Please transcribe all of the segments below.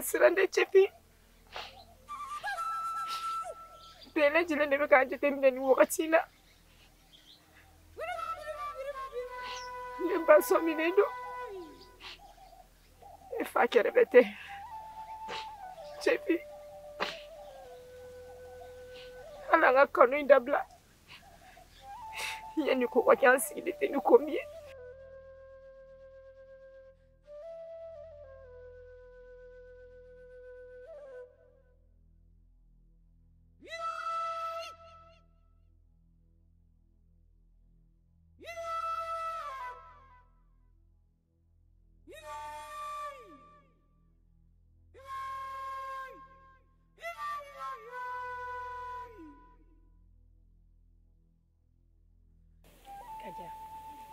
siran dɛ Cɛfin. Bɛɛ lajɛlen de bɛ k'a jateminɛ nin wagati in na. Ne ba sɔminen don. Ne fa kɛrɛfɛ tɛ. Cɛfin. Hali an ka kanu in dabila. Yanni ko ka kɛ an sigilen tɛ ni ko min ye.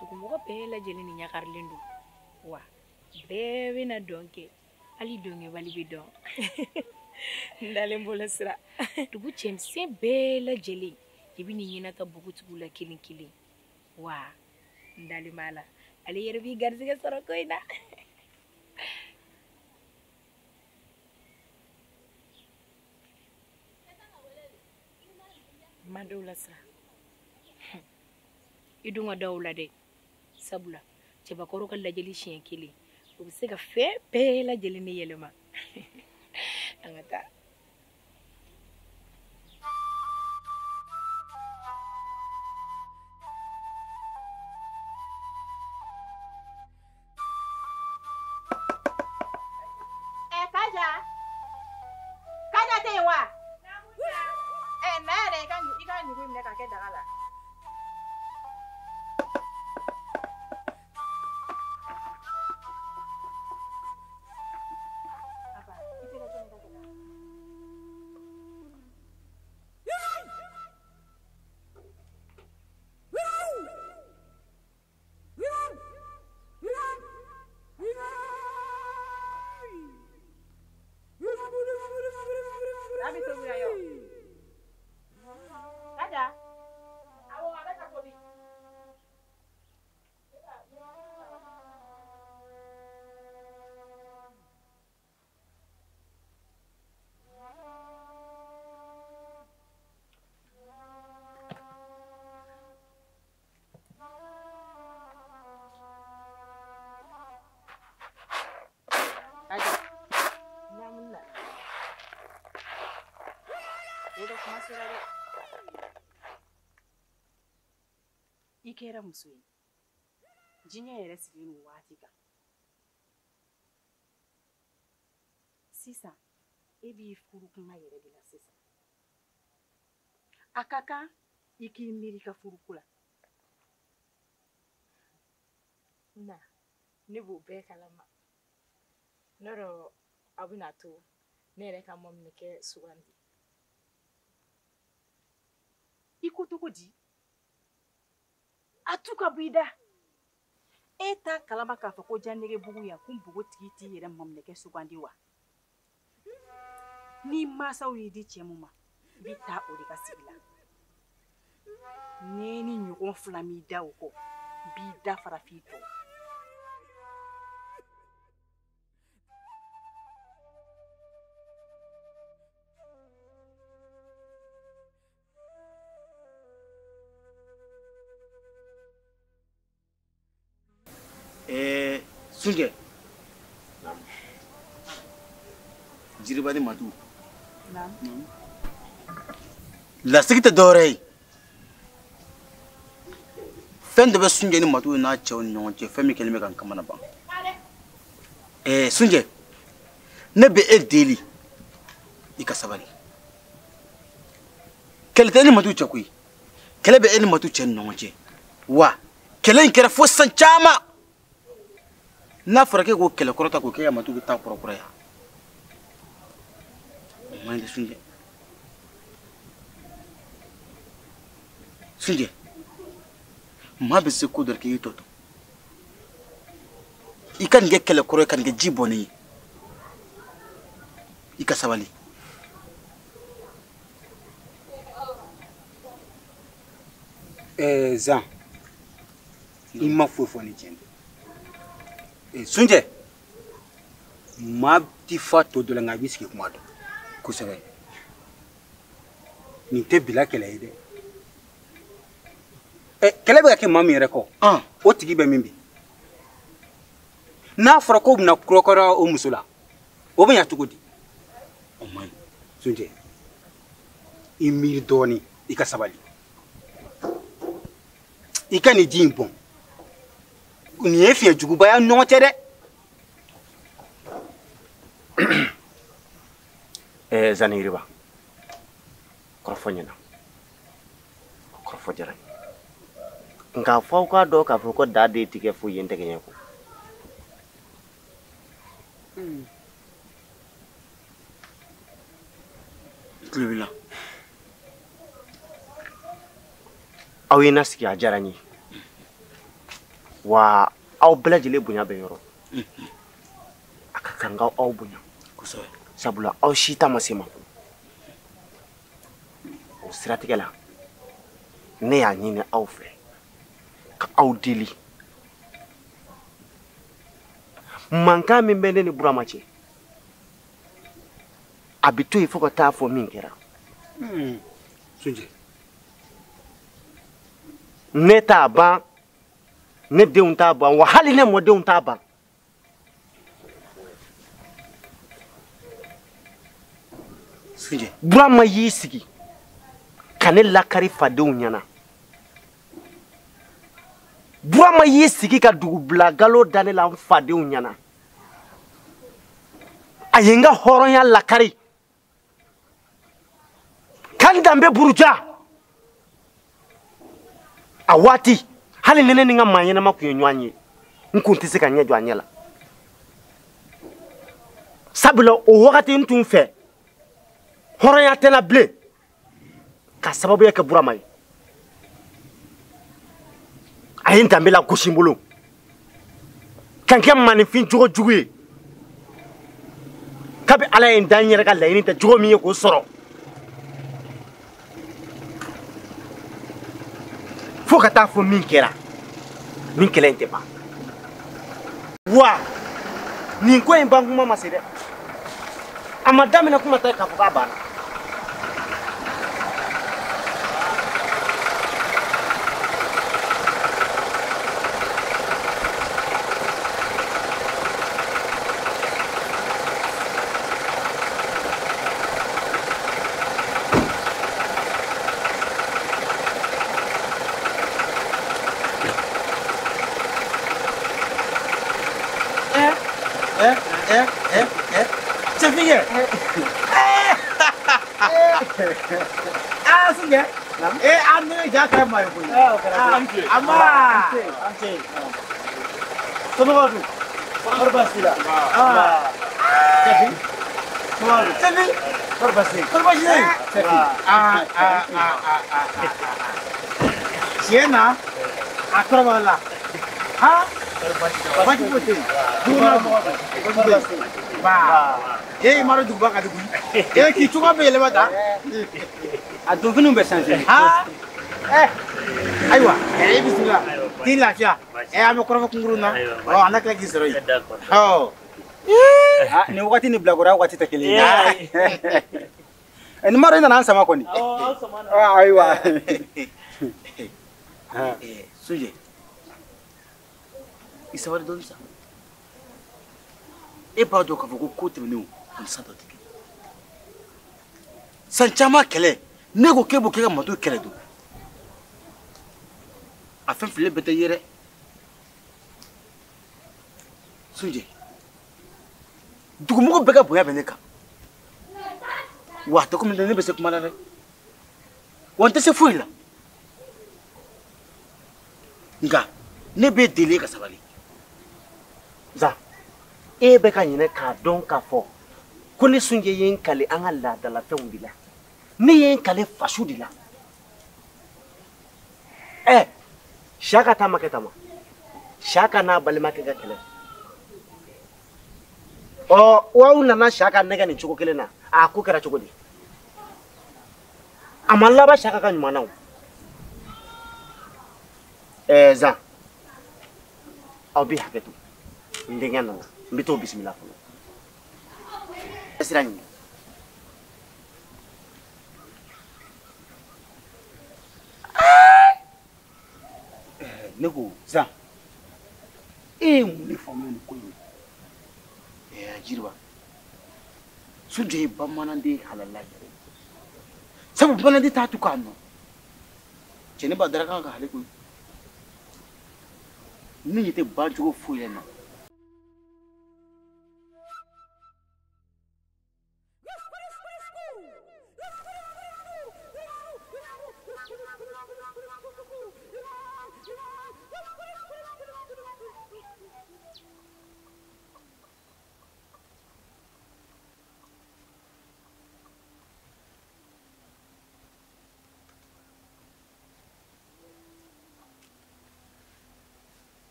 Dugumɔgɔ bɛɛ lajɛlen ni ɲagarilen don wa bɛɛ bɛna dɔn kɛ hali dɔnkɛbali bɛ dɔn. N dalen bolo sira. Dugu cɛmisɛn bɛɛ lajɛlen i bɛ n'i ɲɛnata npogotigiw la kelen kelen wa n dalen b'a la ale yɛrɛ b'i garisɛgɛ sɔrɔ ko in na. Ma dɔw la sira. I dun ka da o la dɛ. Sabula cɛbakɔrɔ ka lajɛli siɲɛ kelen o bɛ se ka fɛn bɛɛ lajɛlen de yɛlɛma. An ka taa. Kaja, Kaja tɛ yen wa? Na yɛrɛ i ka ɲugu minɛ ka kɛ daga la. I kɛra muso ye diɲɛ yɛrɛ sigilen don waati kan sisan e b'i furu kuma yɛrɛ de la sisan a ka kan i k'i miiri i ka furuko la. Na ne b'o bɛɛ kalama. N'o dɔ aw bɛna to ne yɛrɛ ka mɔminikɛ sugandi. I ko cogo di? A tu ka bɔ i da. E t'a kalama k'a fɔ ko Janɛgɛbugu yan ko npogotigi t'i yɛrɛ maminɛkɛ sugandi wa? Ni mansaw y'i di cɛ mun ma, i bɛ taa o de ka sigi la. N'e ni ɲɔgɔn fila m'i da o kɔ, n b'i da fara f'i tɔ. Sunjɛ Jiriba ni Matu lasigi tɛ dɔwɛrɛ ye fɛn dɔ bɛ Sunjɛ ni Matu n'a cɛw ni ɲɔgɔn cɛ fɛn min kɛlen bɛ ka n kamana ban. Sunjɛ ne bɛ e deli i ka sabali. Kɛlɛ tɛ e ni Matu cɛ koyi, kɛlɛ bɛ e ni Matu cɛ ni ɲɔgɔn cɛ wa kɛlɛ in kɛra fo san caman. N'a fɔra k'e k'o kɛlɛ kɔrɔ ta k'o kɛ ka Matu bɛ taa kɔrɔ kura yan o man ɲi dɛ Sunjɛ. Sunjɛ maa bɛ se ko dɔ la k'i tɔ to i ka nin kɛ kɛlɛ kɔrɔ ye ka nin kɛ ji bɔnnen ye i ka sabali. Zan i ma foyi fɔ ni tiɲɛ tɛ. Sunjɛ Maa ti fa to dɔ la nka i b'i sigi kuma dɔn. Kosɛbɛ. Nin tɛ bila kɛlɛ ye dɛ. Kɛlɛ bɛ ka kɛ maa min yɛrɛ kɔ. O tigi bɛ min bi? N'a fɔra k'o bɛna kɔrɔkɔrɔ o muso la, o bɛ ɲa cogo di? O man ɲi. Sunjɛ, i miiri dɔɔnin, i ka sabali. I ka nin ji in bɔn. Nin ye fiɲɛ juguba ye aw ni ɲɔgɔn cɛ dɛ. Zaniriba, kɔrɔfɔ ɲɛna, kɔrɔfɔ diyara n ye. Nka f'aw k'a dɔn k'a fɔ ko da den ti kɛ foyi ye n tɛgɛ ɲɛ kɔ. Tulo b'i la. Aw ye n lasigi, a diyara n ye. Wa aw bɛɛ lajɛlen bonya bɛ yɔrɔ. A ka kan ka aw bonya. Kosɛbɛ. Sabula aw si ta ma se ma. O siratigɛ la, ne y'a ɲini aw fɛ ka aw deli. Mankan min bɛ ne ni Burama cɛ, a bɛ to yen fo ka taa fɔ min kɛra. Sunjɛ. Ne t'a ban, ne denw t'a ban, wa hali ne mɔdenw t'a ban. Sunjɛ. Burama y'i sigi ka ne lakari fadenw ɲɛna. Burama y'i sigi ka dugubila galo da ne la n fadenw ɲɛna. A ye n ka hɔrɔnya lakari. Ka n danbe buruja. A waati, hali ni ne ni n ka maa ɲɛnama tun ye ɲɔgɔn ye, n kun tɛ se ka ɲɛ jɔ a ɲɛ la. Sabula o wagati n tun fɛ, hɔrɔnya tɛ n na bilen, k'a sababuya kɛ Burama ye. A ye n danbe lagosi n bolo, ka n kɛ maaninfin jogo jugu ye. Kabi Ala ye n dan n yɛrɛ ka laɲini tɛ jogo min ye k'o sɔrɔ. Fo ka taa fɔ min kɛra, nin kɛlɛ in tɛ ban. Wa nin ko in ban kuma ma se dɛ. A ma daminɛ kuma tɛ k'a fɔ k'a banna. Ah, Sunjɛ. An ne ja kɛra maa ye koyi. An ba. Somɔgɔw dun? Kɔri baasi t'i la? Cɛfi. Somɔgɔw dun? Cɛfi. Kɔri baasi tɛ yen? Kɔri baasi tɛ yen? Cɛfi. Tiɲɛ na, a kɔrɔbaya la. Han? Baasi foyi tɛ yen. Dugukɔnɔ mɔgɔw dun? Kɔri baasi tɛ yen? Ba. E ma dɔn duguba ka di koyi. E k'i cogoya bɛɛ yɛlɛma tan. A donfiniw bɛ changer. Ha? Ayiwa, e bisimila. K'i lafiya. An bɛ kɔrɔfɔ kunkurun na. Ɔ, an na tila k'i sɔrɔ yen. Ɔ. Nin wagati ni bilakoroya wagati tɛ kelen ye. Nin ma dɔn i nana an sama kɔni. Ayiwa. Sunjɛ, i sabali dɔɔni sa. E b'a dɔn k'a fɔ ko ko tɛmɛnenw ani san tɔ tɛ kelen. San caman kɛlɛ, ne ko k'e b'o kɛ ka Matu kɛlɛ don. A fɛn filen bɛɛ tɛ ye dɛ. Sunjɛ, dugumɔgɔ bɛɛ ka bonya bɛ ne kan. Wa a tɛ komi ne bɛ se kuma la dɛ. Wa n tɛ se foyi la. Nka ne b'e deli e ka sabali. Zan, e bɛ ka ɲinɛ k'a dɔn k'a fɔ ko ne Sunjɛ ye n kale an ka laadalafɛnw de la. Ne ye n kale faso de la. Siyaka ta ma kɛ tan ma. Siyaka n'a balimakɛ ka kɛlɛ. Ɔ, aw nana Siyaka nɛgɛ nin cogo kelen na, a ko kɛra cogo di? A ma laban Siyaka ka ɲuman na o. Zan, aw bɛ hakɛ to. N denkɛ nana, n bɛ t'o bisimila fɔlɔ. Sira ɲini. Ne ko Zan, e ye mun de faamuya nin ko in na? Jiriba, Sunjɛ ye bamananden halala yɛrɛ. Sabu bamananden t'a to k'a nɔ. Cɛ ne ba daraka kan hali koyi. Ne ɲɛ tɛ bancogo foyi la na.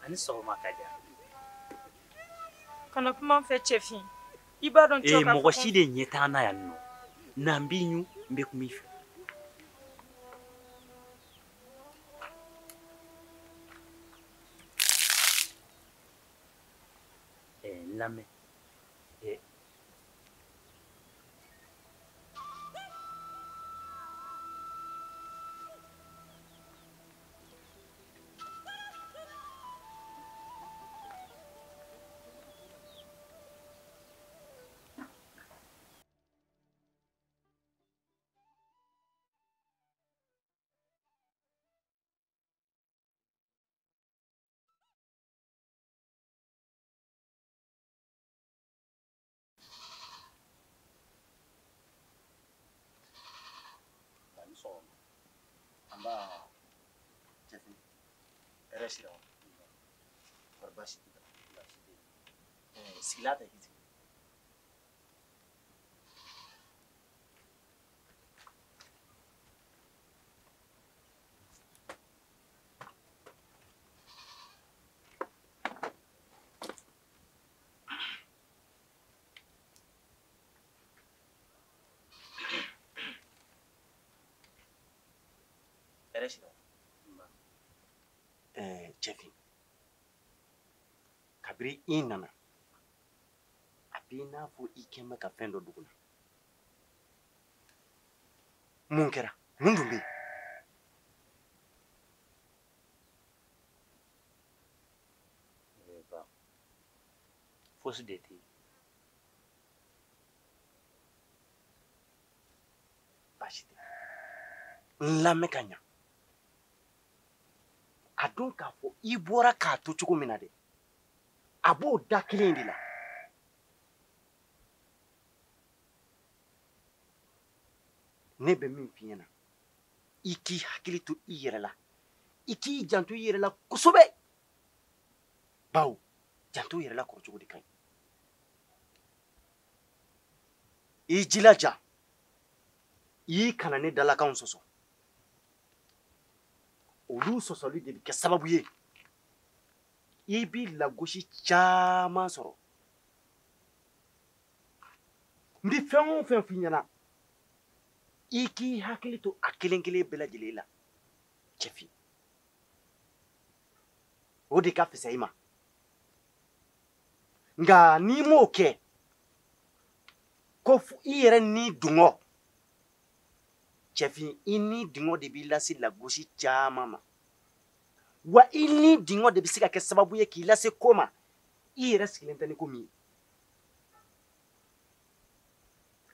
Ani sɔgɔma Kaja. Kana kuma n fɛ cɛfin. I b'a dɔn cɛw ka mɔgɔ si de ɲɛ t'an na yan nɔ. Na n b'i ɲun, n bɛ kuma i fɛ. N lamɛn. Sɔgɔma. An b'a cɛfin. Hɛrɛ sira wa? Kɔri baasi t'i la? Baasi tɛ yen. Sigila ta k'i sigi. Cɛfin, kabiri i nana a b'i n'a fɔ i kɛn bɛ ka fɛn dɔ dugu la. Mun kɛra? Mun dun bɛ yen? Ba, fosi de tɛ yen. Baasi tɛ. N lamɛn ka ɲa. A dɔn k'a fɔ i bɔra k'a to cogo min na dɛ, a b'o da kelen de la. Ne bɛ min f'i ɲɛna, i k'i hakili to i yɛrɛ la, i k'i janto i yɛrɛ la kosɛbɛ. Bawo janto yɛrɛ la kɔrɔ cogo de ka ɲi. I jilaja, i kana ne dalakanw sɔsɔ. Olu sɔsɔli de bɛ kɛ sababu ye i b'i lagosi caman sɔrɔ. N bɛ fɛn o fɛn f'i ɲɛna, i k'i hakili to a kelen kelen bɛɛ lajɛlen la cɛfin. O de ka fisa i ma. Nka n'i m'o kɛ, ko i yɛrɛ ni dungɔ, cɛfin, i ni dingɔ de b'i lase lagosi caman ma. Wa i ni dingɔ de bɛ se ka kɛ sababu ye k'i lase ko ma i yɛrɛ sigilen tɛ ni ko min ye.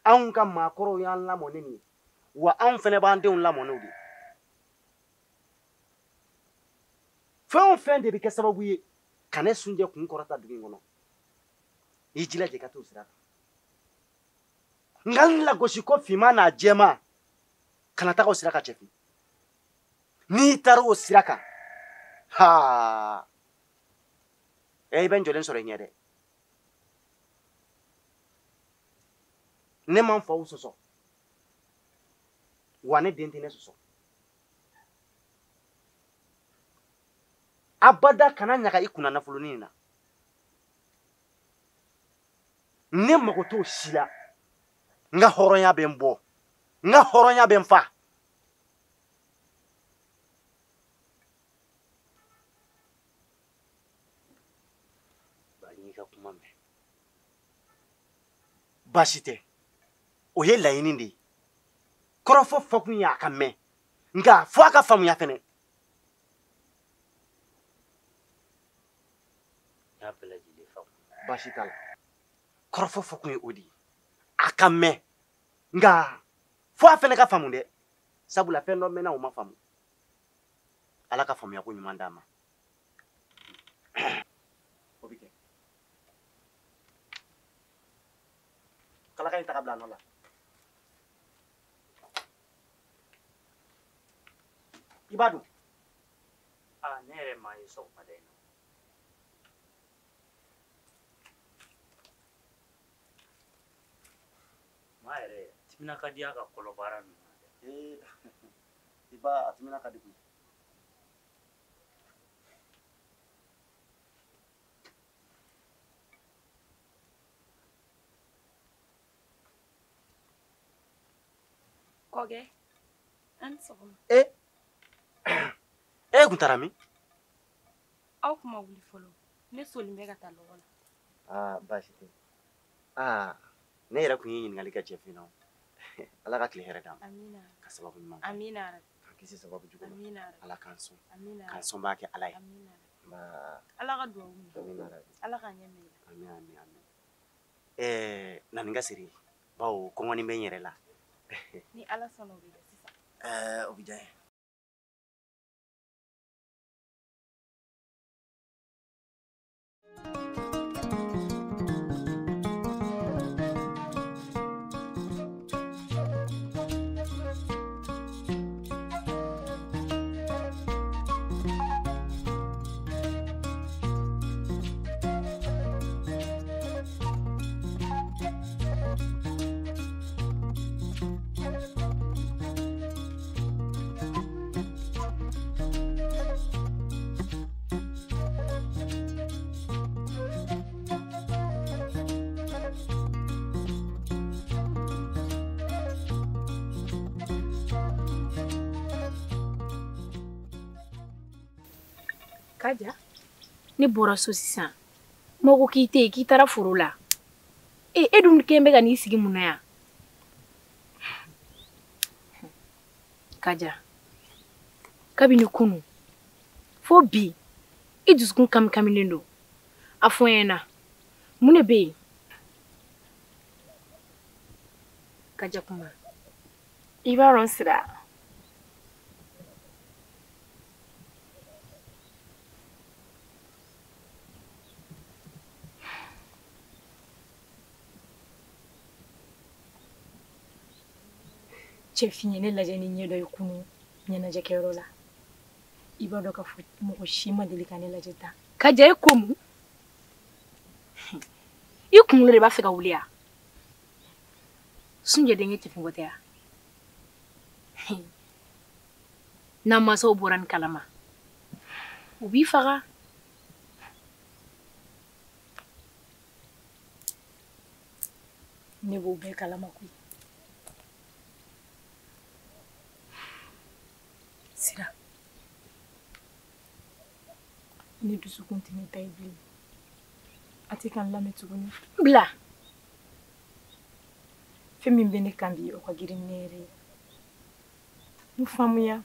Anw ka maakɔrɔw y'an lamɔ ni nin ye, wa anw fɛnɛ b'an denw lamɔ n'o de ye. Fɛn o fɛn de bɛ kɛ sababu ye ka ne Sunjɛ kun kɔrɔta dugu in kɔnɔ, i jilaja i ka t'o sira kan. Nka n lagosi ko finman n'a jɛman, kana taga o sira kan cɛfin. N'i taara o sira kan, haa, I bɛ n jɔlen sɔrɔ i ɲɛ dɛ. Ne ma n faw sɔsɔ. Wa ne den tɛ ne sɔsɔ. Abada kana ɲaga i kunna nafolonin in na. Ne mago t'o si la. N ka hɔrɔnya bɛ n bɔ. N ka hɔrɔnya bɛ n fa. Ba, n y'i ka kuma mɛn. Baasi tɛ. O ye laɲini de ye. Kɔrɔfɔ fɔkun ye a ka mɛn. Nka fo a ka faamuya fɛnɛ. N y'a bɛɛ lajɛlen faamu. Baasi t'a la. Kɔrɔfɔ fɔkun ye o de ye. A ka mɛn. Nka fo a fɛnɛ ka faamu dɛ. Sabula fɛn dɔ mɛnna o ma faamu. Ala ka faamuyako ɲuman d'a ma. O bɛ kɛ. Kalaka in ta ka bila a nɔ la. I b'a dun. Aa, ne yɛrɛ maa ye sɔgɔmada in na. Maa yɛrɛ timina ka di a ka kɔlɔbaara ninnu na dɛ. Ee, i b'a a timina ka di koyi. Kɔkɛ, an ni sɔgɔma. E kun taara min? Aw kun ma wuli fɔlɔ. Ne solen bɛ ka taa lɔgɔ la. Aa, baasi tɛ. Aa, ne yɛrɛ kun ye ɲininkali kɛ cɛfin na. Ala ka tile hɛrɛ d'an ma. Amina. Ka sababu ɲuman kɛ. Amina. K'an kisi sababu jugu ma. Amina. Ala k'an sɔn. Amina. K'an sɔn b'a kɛ Ala ye. Amina. Nba. Ala ka duwawu minɛ. Amina. Ala k'an ɲɛ minɛ. Amin amin amin. Na nin ka siri. Bawo kɔngɔni bɛ n yɛrɛ la. Ni Ala sɔnna o bɛ kɛ sisan. O bɛ diya n ye. Kaja, ne bɔra so sisan. Mɔgɔ k'i tɛ yen k'i taara foro la. E dun kɛn bɛ ka n'i sigi mun na yan? Kaja, kabini kunun fo bi i dusukun kamikaminen don. A fɔ n ɲɛna, mun de bɛ yen? Kaja kuma. I b'a dɔn Sira. Cɛfin ye ne lajɛ ni ɲɛ dɔ ye kunun ɲɛnajɛkɛyɔrɔ la. I b'a dɔn k'a fɔ mɔgɔ si ma deli ka ne lajɛ tan. Kaja, e ko mun? I kunkolo de b'a fɛ ka wuli ya? Sunjɛ denkɛ cɛfinko tɛ ya? N'an mansaw bɔra nin kalama, u b'i faga. Ne b'o bɛɛ kalama koyi. Sira, ne dusukun tɛ ne ta ye bilen. A tɛ ka n lamɛn tuguni. Bila. Fɛn min bɛ ne kan bi, o ka girin ne yɛrɛ ye. N faamuya.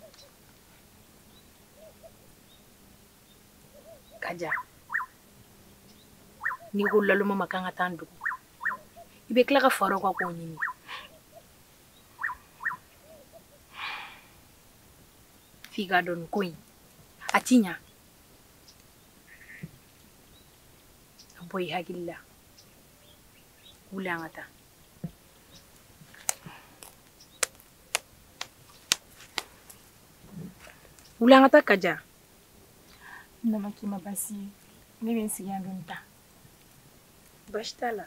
Kaja, n'i ko laloma ma k'an ka taa n dogo, i bɛ tila ka fara o kan k'o ɲini. F'i k'a dɔn nin ko in, a ti ɲa. A bɔ i hakili la. Wuli an ka taa. Wuli an ka taa Kaja. N'a ma k'i ma baasi ye. Ne bɛ n sigi yan don ta. Baasi t'a la.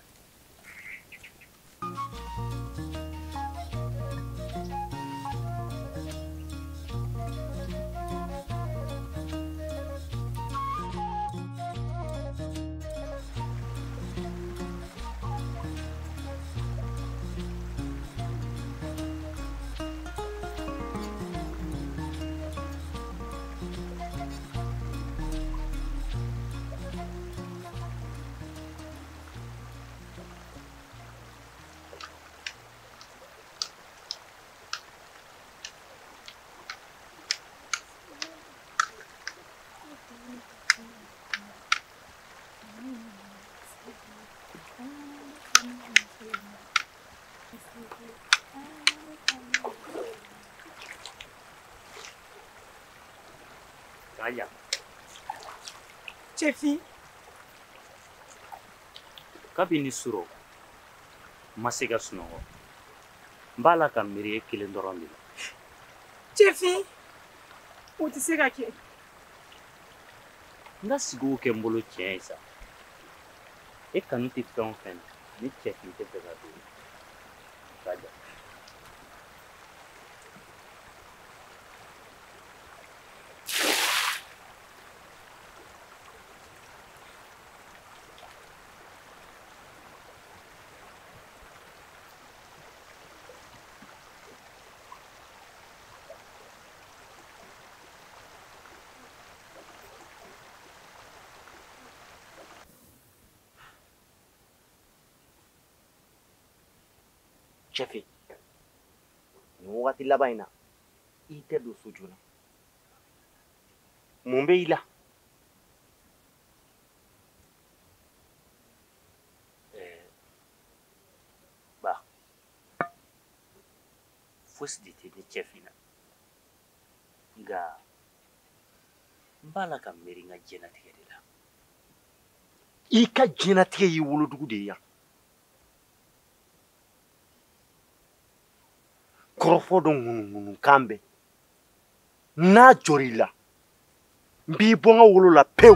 Kaja. Cɛfin. Kabini surɔ n ma se ka sunɔgɔ. N b'a la ka miiri e kelen dɔrɔn de la. Cɛfin, o tɛ se ka kɛ. N ka sigiw kɛ n bolo tiɲɛ ye sa. E kanu tɛ fɛn o fɛn na, ne cɛfin tɛ fɛ ka don. Kaja. Cɛfin, nin wagati laban in na i tɛ don so joona. Mun bɛ i la? Ba, fosi de tɛ ne cɛfin na. Nka n b'a la ka miiri n ka diɲɛlatigɛ de la. I ka diɲɛlatigɛ y'i wolodugu de ye yan. Kɔrɔfɔ dɔ ŋunuŋunukan bɛ n'a jɔr'i la n b'i bɔ n ka wolo la pewu.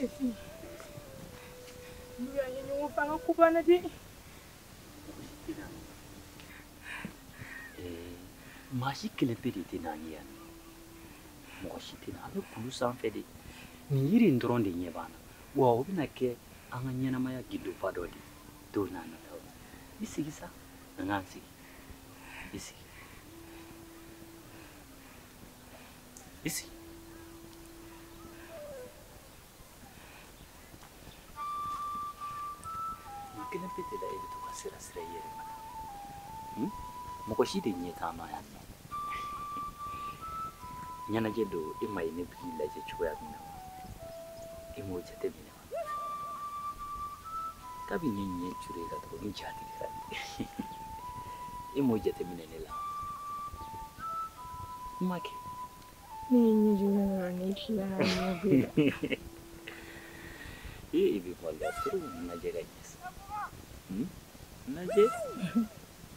Cɛfin, n'u y'an ye ɲɔgɔn fɛ an ka ko banna dɛ. Maa si kelen pe de tɛ n'an ye yan. Mɔgɔ si tɛ na. An bɛ kulu sanfɛ de. Nin yiri in dɔrɔn de ɲɛ b'an na. Wa o bɛna kɛ an ka ɲɛnamaya gindoba dɔ de ye don n'a nataw la. I sigi sa. An k'an sigi. I sigi. I sigi. Kelen pe de la e bɛ to ka sira sira i yɛrɛ ma. Mɔgɔ si de ɲɛ t'an na yan nɔ. Ɲɛnajɛ don, e ma ye ne bɛ k'i lajɛ cogoya min na wa? E m'o jateminɛ wa? Kabi ne ɲɛ curu e la dɔrɔn n ja tigɛra. E m'o jateminɛ ne la. N ma kɛ. Ne ye ɲɛji dɔrɔn ne tilala ɲɛ b'i la. I bɛ maloya trop, n lajɛ ka ɲɛ sa. N lajɛ.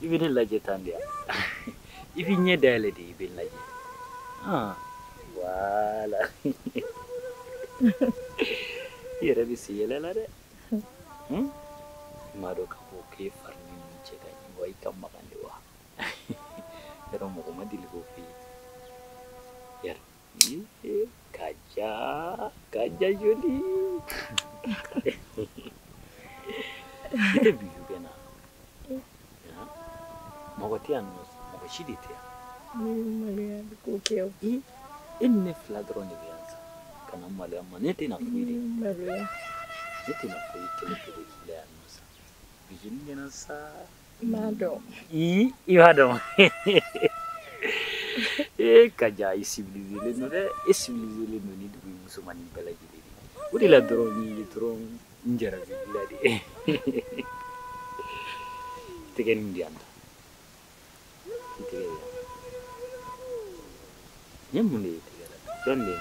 I bɛ ne lajɛ tan de wa? I b'i ɲɛ dayɛlɛ de i bɛ n lajɛ. Ah, voilà. I yɛrɛ bɛ se yɛlɛ la dɛ. I m'a dɔn k'a fɔ k'e fari ni cɛ ka ɲi wa i ka magan de wa? Yɔrɔ mɔgɔ ma deli k'o f'i ye. Yɛrɛ Kaja, Kaja joli. I tɛ bijou kɛ n na. Mɔgɔ tɛ yan nɔ, mɔgɔ si de tɛ yan. Ne bɛ maloya k'o kɛ o. E ni ne fila dɔrɔn de bɛ yan sa. Kana maloya ma, ne tɛna foyi de. Maloya. Ne tɛna foyi kelen kelen k'i la yan nɔ sa. Bijou nin kɛnɛ sa. N b'a dɔn. I b'a dɔn. E Kaja, i civilisé don dɛ. E civilisé don ni dugu in musomanin bɛɛ lajɛlen de. O de la dɔrɔn n'i ye dɔrɔn n jarabi b'i la de. Tɛgɛ nin di yan tan. I tɛgɛ di yan. Nin ye mun de ye tɛgɛ la? Jɔn de ye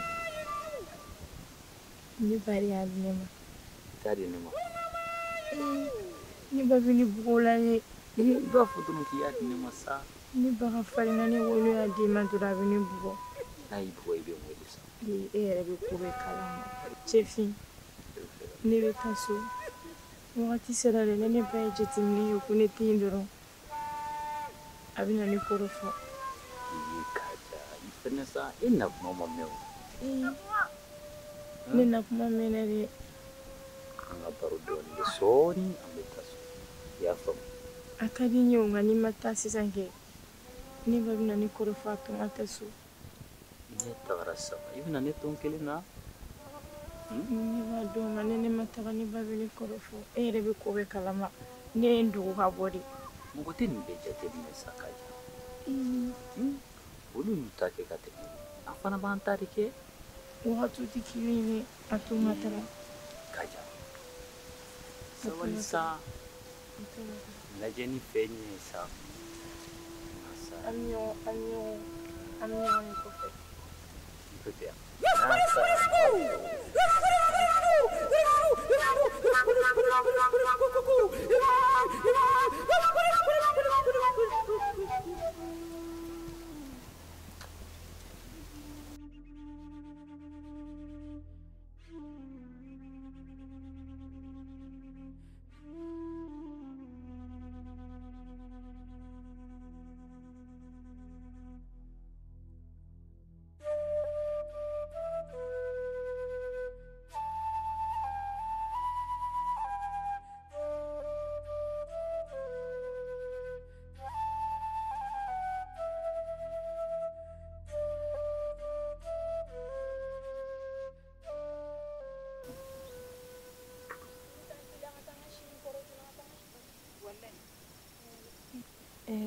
nin ye? Ne ba de y'a di ne ma. I t'a di ne ma. Ne ba bɛ ne bugɔ la dɛ. I b'a fɔ dɔrɔn k'i y'a di ne ma sa. Ne ba ka farin na ne wolo y'a di ma dɔrɔn a bɛ ne bugɔ. N'a y'i bugɔ i bɛ n wele sa. E yɛrɛ bɛ ko bɛɛ kalama. Cɛfin, ne bɛ taa so. Wagati sera dɛ, ne ne ba ye jateminɛ kɛ ko ne tɛ yen dɔrɔn. A bɛ na ne kɔrɔfɔ. Ee Kaja, i fɛnɛ sa, e na kuma ma mɛn o. Ne na kuma mɛnna dɛ. An ka baro dɔɔni kɛ sɔɔni an bɛ taa so. I y'a faamu? A ka di n ye o, nka n'i ma taa sisan kɛ, ne ba bɛ na ne kɔrɔfɔ a to n ka taa so. Ne tagara sisan, i bɛna ne to n kelen na? Ne b'a dɔn, nka ne ma taga ne ba bɛ ne kɔrɔfɔ. E yɛrɛ bɛ ko bɛɛ kalama. Ne ye n dogo ka bɔ de. Mɔgɔ tɛ nin bɛɛ jateminɛ sa Kaja. Olu y'u ta kɛ ka tɛmɛ. An fana b'an ta de kɛ. Wagatiw tɛ kelen ye, a to n ka taga. Kaja, sabali sa. Lajɛ ni fɛn ye sa. An bɛ ɲɔgɔn ye kɔfɛ. I bɛ yan.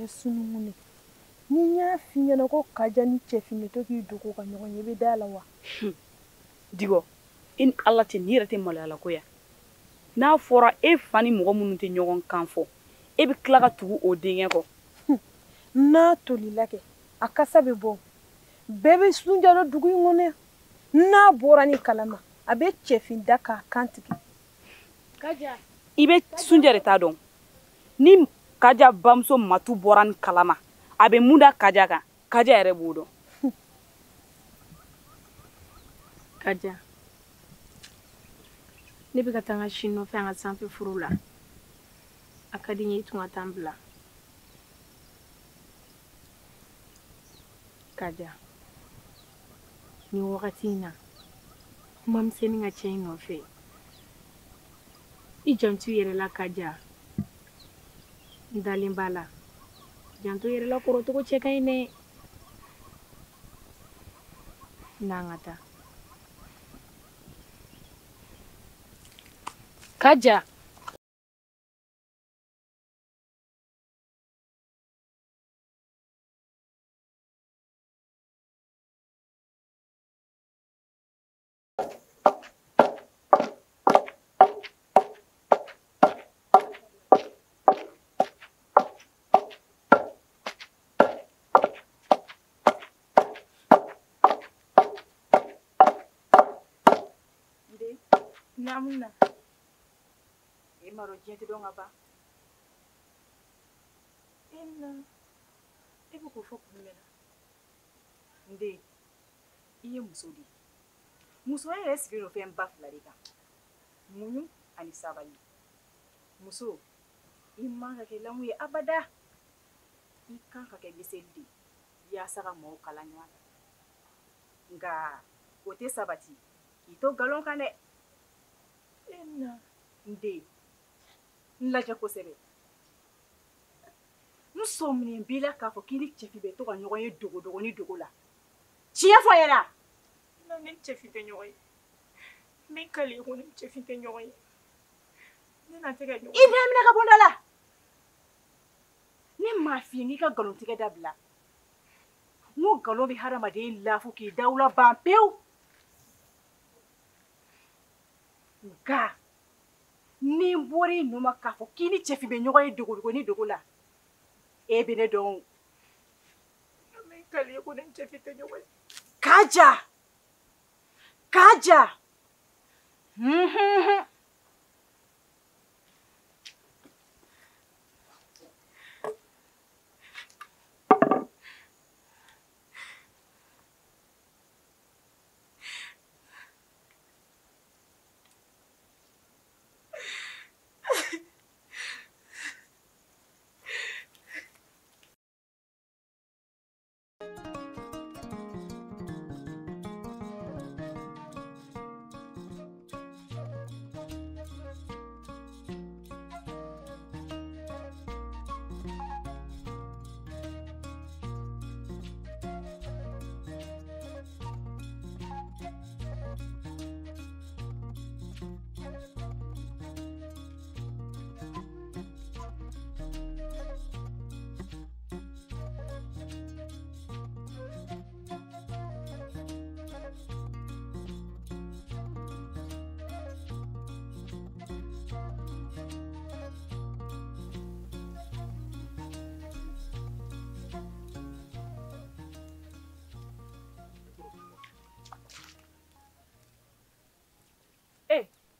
Sununkun ni n y'a f'i ɲɛna ko Kaja ni Cɛfin bɛ to k'i dogo ka ɲɔgɔn ye, i bɛ da la wa? Dikɔ, i ni Ala cɛ, n'i yɛrɛ tɛ maloya la ko ya. N'a fɔra e fa ni mɔgɔ minnu tɛ ɲɔgɔn kan fɔ, e bɛ tila ka tugu o denkɛ kɔ. N'a tolila kɛ, a kasa bɛ bɔ. Bɛɛ bɛ sunja dɔn dugu in kɔnɔ yan. N'a bɔra ni kalama, a bɛ Cɛfin da k'a kan tigɛ. Kaja, i bɛ sunja de t'a dɔn. Ni Kaja bamuso Matu bɔra ni kalama, a bɛ mun da Kaja kan, Kaja yɛrɛ b'o dɔn. Kaja, ne bɛ ka taa n ka si nɔfɛ an ka sanfɛ foro la. A ka di n ye i tun ka taa n bila. Kaja, nin wagati in na, kuma misɛnnin ka ca i nɔfɛ. I janto i yɛrɛ la Kaja. N dalen b'a la. Janto i yɛrɛ la kɔrɔcogo cɛ ka ɲi dɛ. N'an ka taa. Kaja. Naamu na. E m'a dɔn diɲɛ tɛ dɔn ka ban. E na, e bɛ k'o fɔ kun jumɛn na? N den, i ye muso de ye. Musoya yɛrɛ sigilen don fɛn ba fila de kan. Muɲu ani sabali. Muso, i man ka kɛ lamu ye abada. I kan ka kɛ miseli de ye yaasa ka maaw kala ɲɔgɔn na. Nka o tɛ sabati k'i to nkalon kan dɛ. E na. N den, n lajɛ kosɛbɛ. N sɔminen b'i la k'a fɔ k'i ni cɛfin bɛ to ka ɲɔgɔn ye dogodogo ni dogo la. Tiɲɛ fɔ n ɲɛna. Na, ne ni cɛfin tɛ ɲɔgɔn ye. N bɛ n kali ko ne ni cɛfin tɛ ɲɔgɔn ye. Ne n'a tɛ ka ɲɔgɔn ye. I bɛna minɛ ka bɔ n da la. Ne m'a f'i ye k'i ka nkalontigɛ dabila. N ko nkalon bɛ hadamaden lafu k'i dawula ban pewu. Nka ni n bɔra i nɔ ma k'a fɔ k'i ni cɛfin bɛ ɲɔgɔn ye dogodogo ni dogo la, e bɛ ne dɔn o. N bɛ n kali ko ne ni cɛfin tɛ ɲɔgɔn ye. Kaja! Kaja!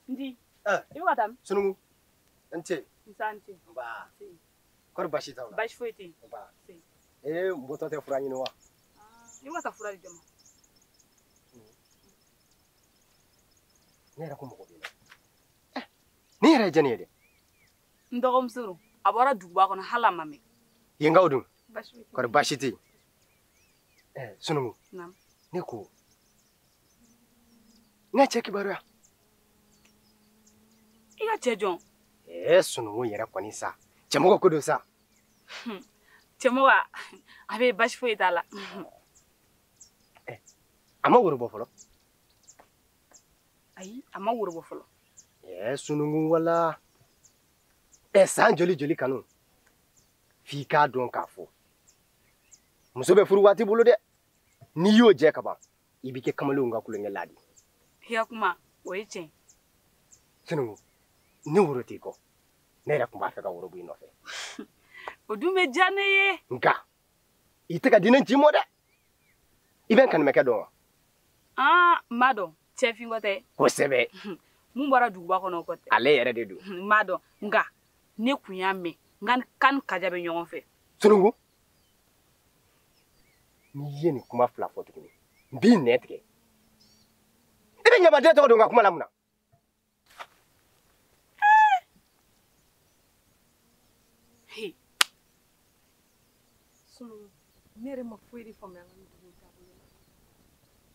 Ndi. I bɛ ka taa min? Sunugu, n ce. Nsa n ce. Nba. Kɔri baasi t'aw la? Baasi foyi tɛ yen. Nba. Ee n bɔtɔ tɛ fura ɲini wa? I bɛ ka taa fura di jɔn ma? Ne yɛrɛ ko mɔgɔ b'i la. Nin yɛrɛ ye jɔnni ye dɛ? N dɔgɔmuso don. A bɔra duguba kɔnɔ hali a ma mɛn. Yenkaw dun? Baasi foyi tɛ yen. Kɔri baasi tɛ yen. Sunugu. Naamu. Ne ko n ka cɛ kibaruya. I ka cɛ jɔn? Sunugu yɛrɛ kɔni sa. Cɛmɔgɔ ko don sa. Cɛmɔgɔ, a bɛ baasi foyi t'a la. A ma woro bɔ fɔlɔ? Ayi, a ma woro bɔ fɔlɔ. Sunugu wala. San joli joli kanu. F'i k'a dɔn k'a fɔ. Muso bɛ furu waati bolo dɛ. N'i y'o jɛ ka ban, i b'i kɛ kamalenw ka kulonkɛ la de. I ka kuma, o ye tiɲɛ. Sunugu, ni woro t'i kɔ, ne yɛrɛ tun b'a fɛ ka woro bɔ i nɔfɛ. O dun bɛ diya ne ye. Nka, i tɛ ka di ne ji mɔ dɛ. I bɛ n kanumɛkɛ dɔn wa? Aa, n b'a dɔn. Cɛfin ko tɛ. Kosɛbɛ. Mun bɔra duguba kɔnɔ o ko tɛ. Ale yɛrɛ de don. N b'a dɔn. Nka, ne kun y'a mɛn. N ka kan ni Kaja bɛ ɲɔgɔn fɛ. Sunugu, n'i ye nin kuma fila fɔ tuguni, n b'i nɛn tigɛ. I bɛ ɲamaden tɔgɔ don n ka kuma la mun na? Sunugu, ne yɛrɛ ma foyi de faamuya an ka nin dugu in taabolo la.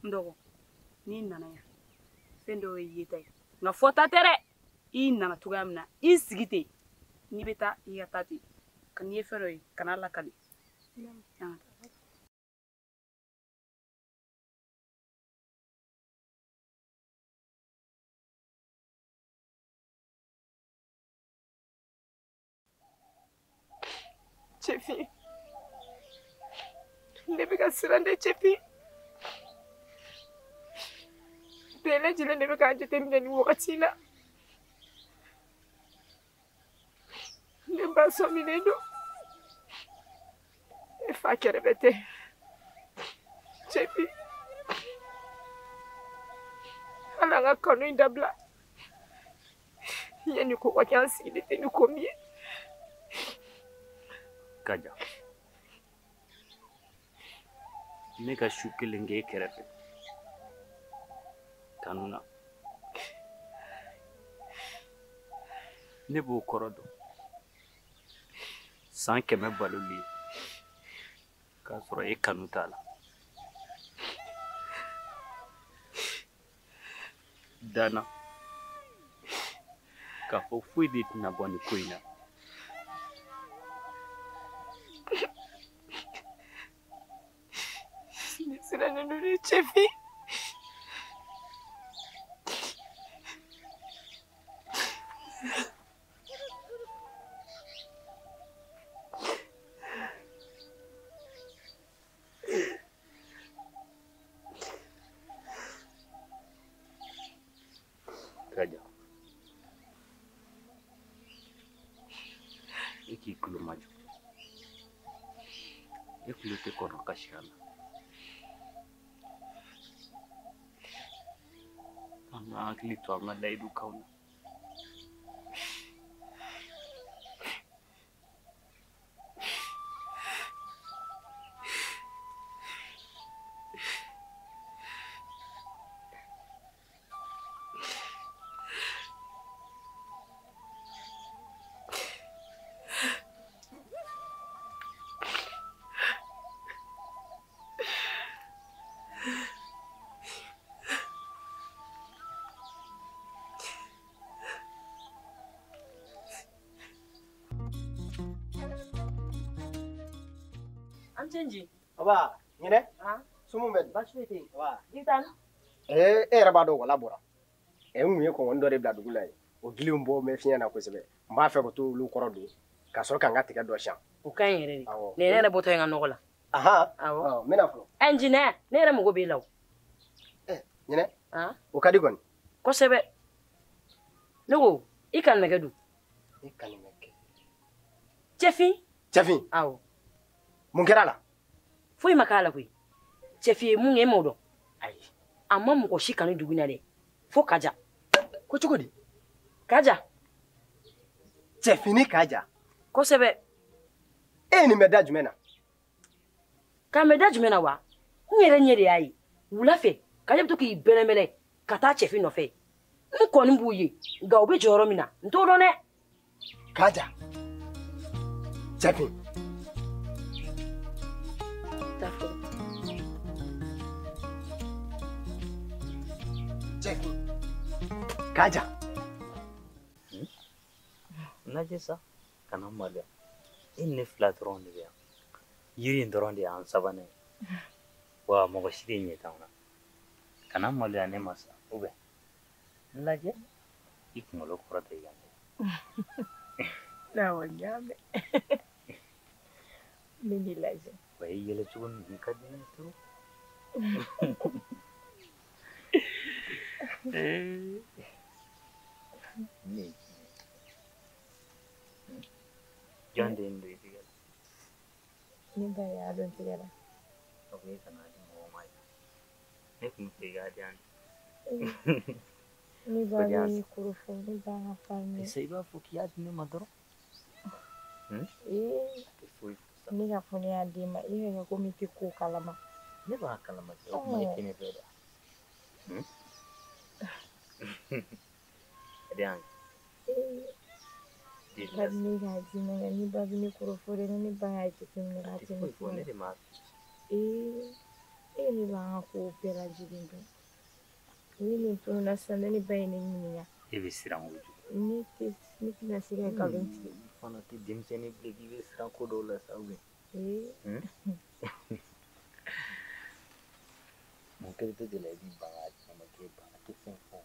N dɔgɔ, n'i nana yan, fɛn dɔw ye yeta ye. Nka fɔta tɛ dɛ. I nana cogoya min na, i sigi ten. N'i bɛ taa, i ka taa ten. Ka n'i ye fɛn dɔ ye, kana lakali. Cɛfin, ne bɛ ka siran dɛ Cɛfin. Bɛɛ lajɛlen de bɛ k'a jateminɛ nin wagati in na. Ne ba sɔminen don. Ne fa kɛrɛfɛ tɛ. Cɛfin, hali an ka kanu in dabila. Yanni ko ka kɛ an sigilen tɛ ni ko min ye. Kaja, ne ka su kelen kɛ e kɛrɛfɛ kanu na, ne b'o kɔrɔ dɔn. San 100 baloli ye k'a sɔrɔ e kanu t'a la. Danna k'a fɔ foyi de tɛna bɔ nin ko in na. Ne sirannen don ne cɛfin. Kaja, e k'i tulo majɔ. E tulo tɛ kɔnɔ kasikan na. An ka hakili to an ka layidukanw na. Nji. Aba, ɲinɛ? Sumu bɛ di? Baasi foyi tɛ yen. Aba. I taa ni? E yɛrɛ b'a dɔn wala bɔra. N kun ye kɔngɔni dɔ de bila dugu la yen. O giliw bɔ bɛ fiɲɛ na kosɛbɛ. N b'a fɛ ka t'olu kɔrɔ don ka sɔrɔ ka n ka tigɛ dɔ siyan. O ka ɲi yɛrɛ de. Nin ye ne yɛrɛ bɔtɔ ye n ka nɔgɔ la. Ahan. Awɔ. N bɛna fɔlɔ. Ɛ Nji, ne yɛrɛ mago b'e la o. Ɲinɛ? O ka di kɔni? Kosɛbɛ. Ne ko i kanumɛkɛ dun? Ne kanumɛkɛ. Cɛfin? Cɛfin? Awɔ. Mun kɛra a la? Foyi ma k'a la koyi. Cɛfin ye mun kɛ e m'o dɔn? Ayi. A ma mɔgɔ si kanu dugu in na dɛ. Fo Kaja. Ko cogo di? Kaja. Cɛfin ni Kaja? Kosɛbɛ. E ye nin bɛ da jumɛn na? K'a mɛn da jumɛn na wa? N yɛrɛ ɲɛ de y'a ye. Wula fɛ, Kaja bɛ to k'i bɛlɛnbɛlɛn ka taa cɛfin nɔfɛ. N kɔni b'u ye, nka u bɛ jɔ yɔrɔ min na, n t'o dɔn dɛ. Kaja. Cɛfin. Cɛfin. Kaja. Lajɛ sa, kana maloya. E ni ne fila dɔrɔn de bɛ yan. Yiri in dɔrɔn de y'an sabanan ye. Wa mɔgɔ si de ɲɛ t'anw na. Kana maloya ne ma sa, ou bien n lajɛ i kunkolo kɔrɔta i ka ne. Awɔ, n y'a mɛn. N bɛ n'i lajɛ. Wa i yɛlɛ cogo nin ka di ne ye trop. Ne ye jumɛn ye? Jɔn de ye nin don i tigɛ la? Ne ba y'a don tigɛ la. O ko e kana di mɔgɔ ma ye. Ne tun bɛ fɛ i k'a di yan. Ne ba bɛ ne kɔrɔfɔ, ne ba ka farin. I b'a fɔ k'i y'a di ne ma dɔrɔn. Ee. A tɛ foyi fɔ sa. Ne ka fɔ ne y'a d'e ma, e ka kɛ komi i tɛ ko kalama. Ne b'a kalama cɛ, o kuma e tɛ ne fɛ dɛ. A di yan. Ka di ne k'a d'i ma, nka ne ba bɛ ne kɔrɔfɔ dɛ, ni ne ba y'a jateminɛ k'a tɛ ne fɔ. Ne de m'a f'i ye. Ee, e de b'an ka kow bɛɛ lajɛlen dɔn. Ni nin tununna sisan, ne ba ye ne ɲininka. E bɛ siran kojugu. Ne tɛna se ka nkalon tigɛ. I fana tɛ denmisɛnnin bilen k'i bɛ siran ko dɔw la sa ou bien. Ee. Mun kɛlen tɛ de la i b'i ban k'a di ne ma k'e ban a tɛ fɛn fɔ.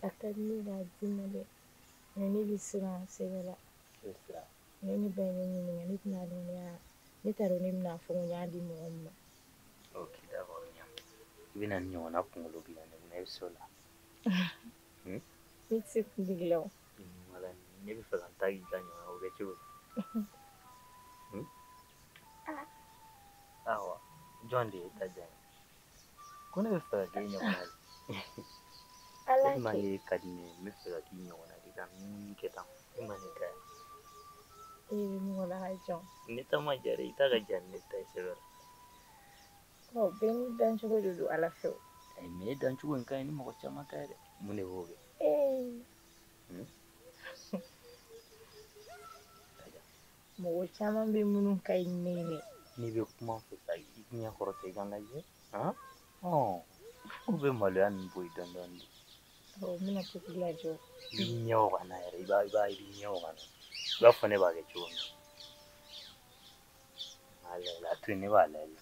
A ka di ne k'a d'i ma dɛ, nka ne bɛ siran sɛbɛ la. E bɛ siran. Ni ne ba ye ne ɲininka, ne tɛna dɔn ne y'a ne t'a dɔn ne bɛna fɔ ko n y'a di mɔgɔ min ma. Ok, d'accord, ɲa. I bɛna nin ɲɔgɔnna kunkolo dilan ne kunna, e bɛ se o la. Ne tɛ se kuntigi la o. Wala, ne bɛ fɛ ka n ta k'i ta ɲɔgɔn na, o bɛ kɛ cogo di? Awa, jɔn de ye ta diya ye? Ko ne bɛ fɛ ka k'e ɲɔgɔnna de. Ala. Ala Tellement e ka di ne ye, n bɛ fɛ ka k'i ɲɔgɔnna de ka min kɛ tan. E ma ne ta ye. E bɛ mɔgɔ la ka jɔn. Ne ta ma ja dɛ, i ta ka jan ni ne ta ye sɛbɛ la. Ɔ bɛɛ n'i dancogo de don Ala fɛ o. Ayi mais e dancogo in ka ɲi ni mɔgɔ caman ta ye dɛ. Mun de b'o kɛ? Ee. Mɔgɔ caman bɛ minnu ka ɲi ne ye dɛ. N'i bɛ kuma n fɛ sa, i ɲɛ kɔrɔta i ka n lajɛ. Han? Ɔn. O bɛ maloya nin bɔ yen dɔɔni dɔɔni de. Ɔ n bɛna to k'i lajɛ o. I b'i ɲɛ waga n na yɛrɛ, i b'a i b'i ɲɛ waga n na. I b'a fɔ ne b'a kɛ cogo min na. A layɛlɛ, a to yen ne b'a layɛlɛ.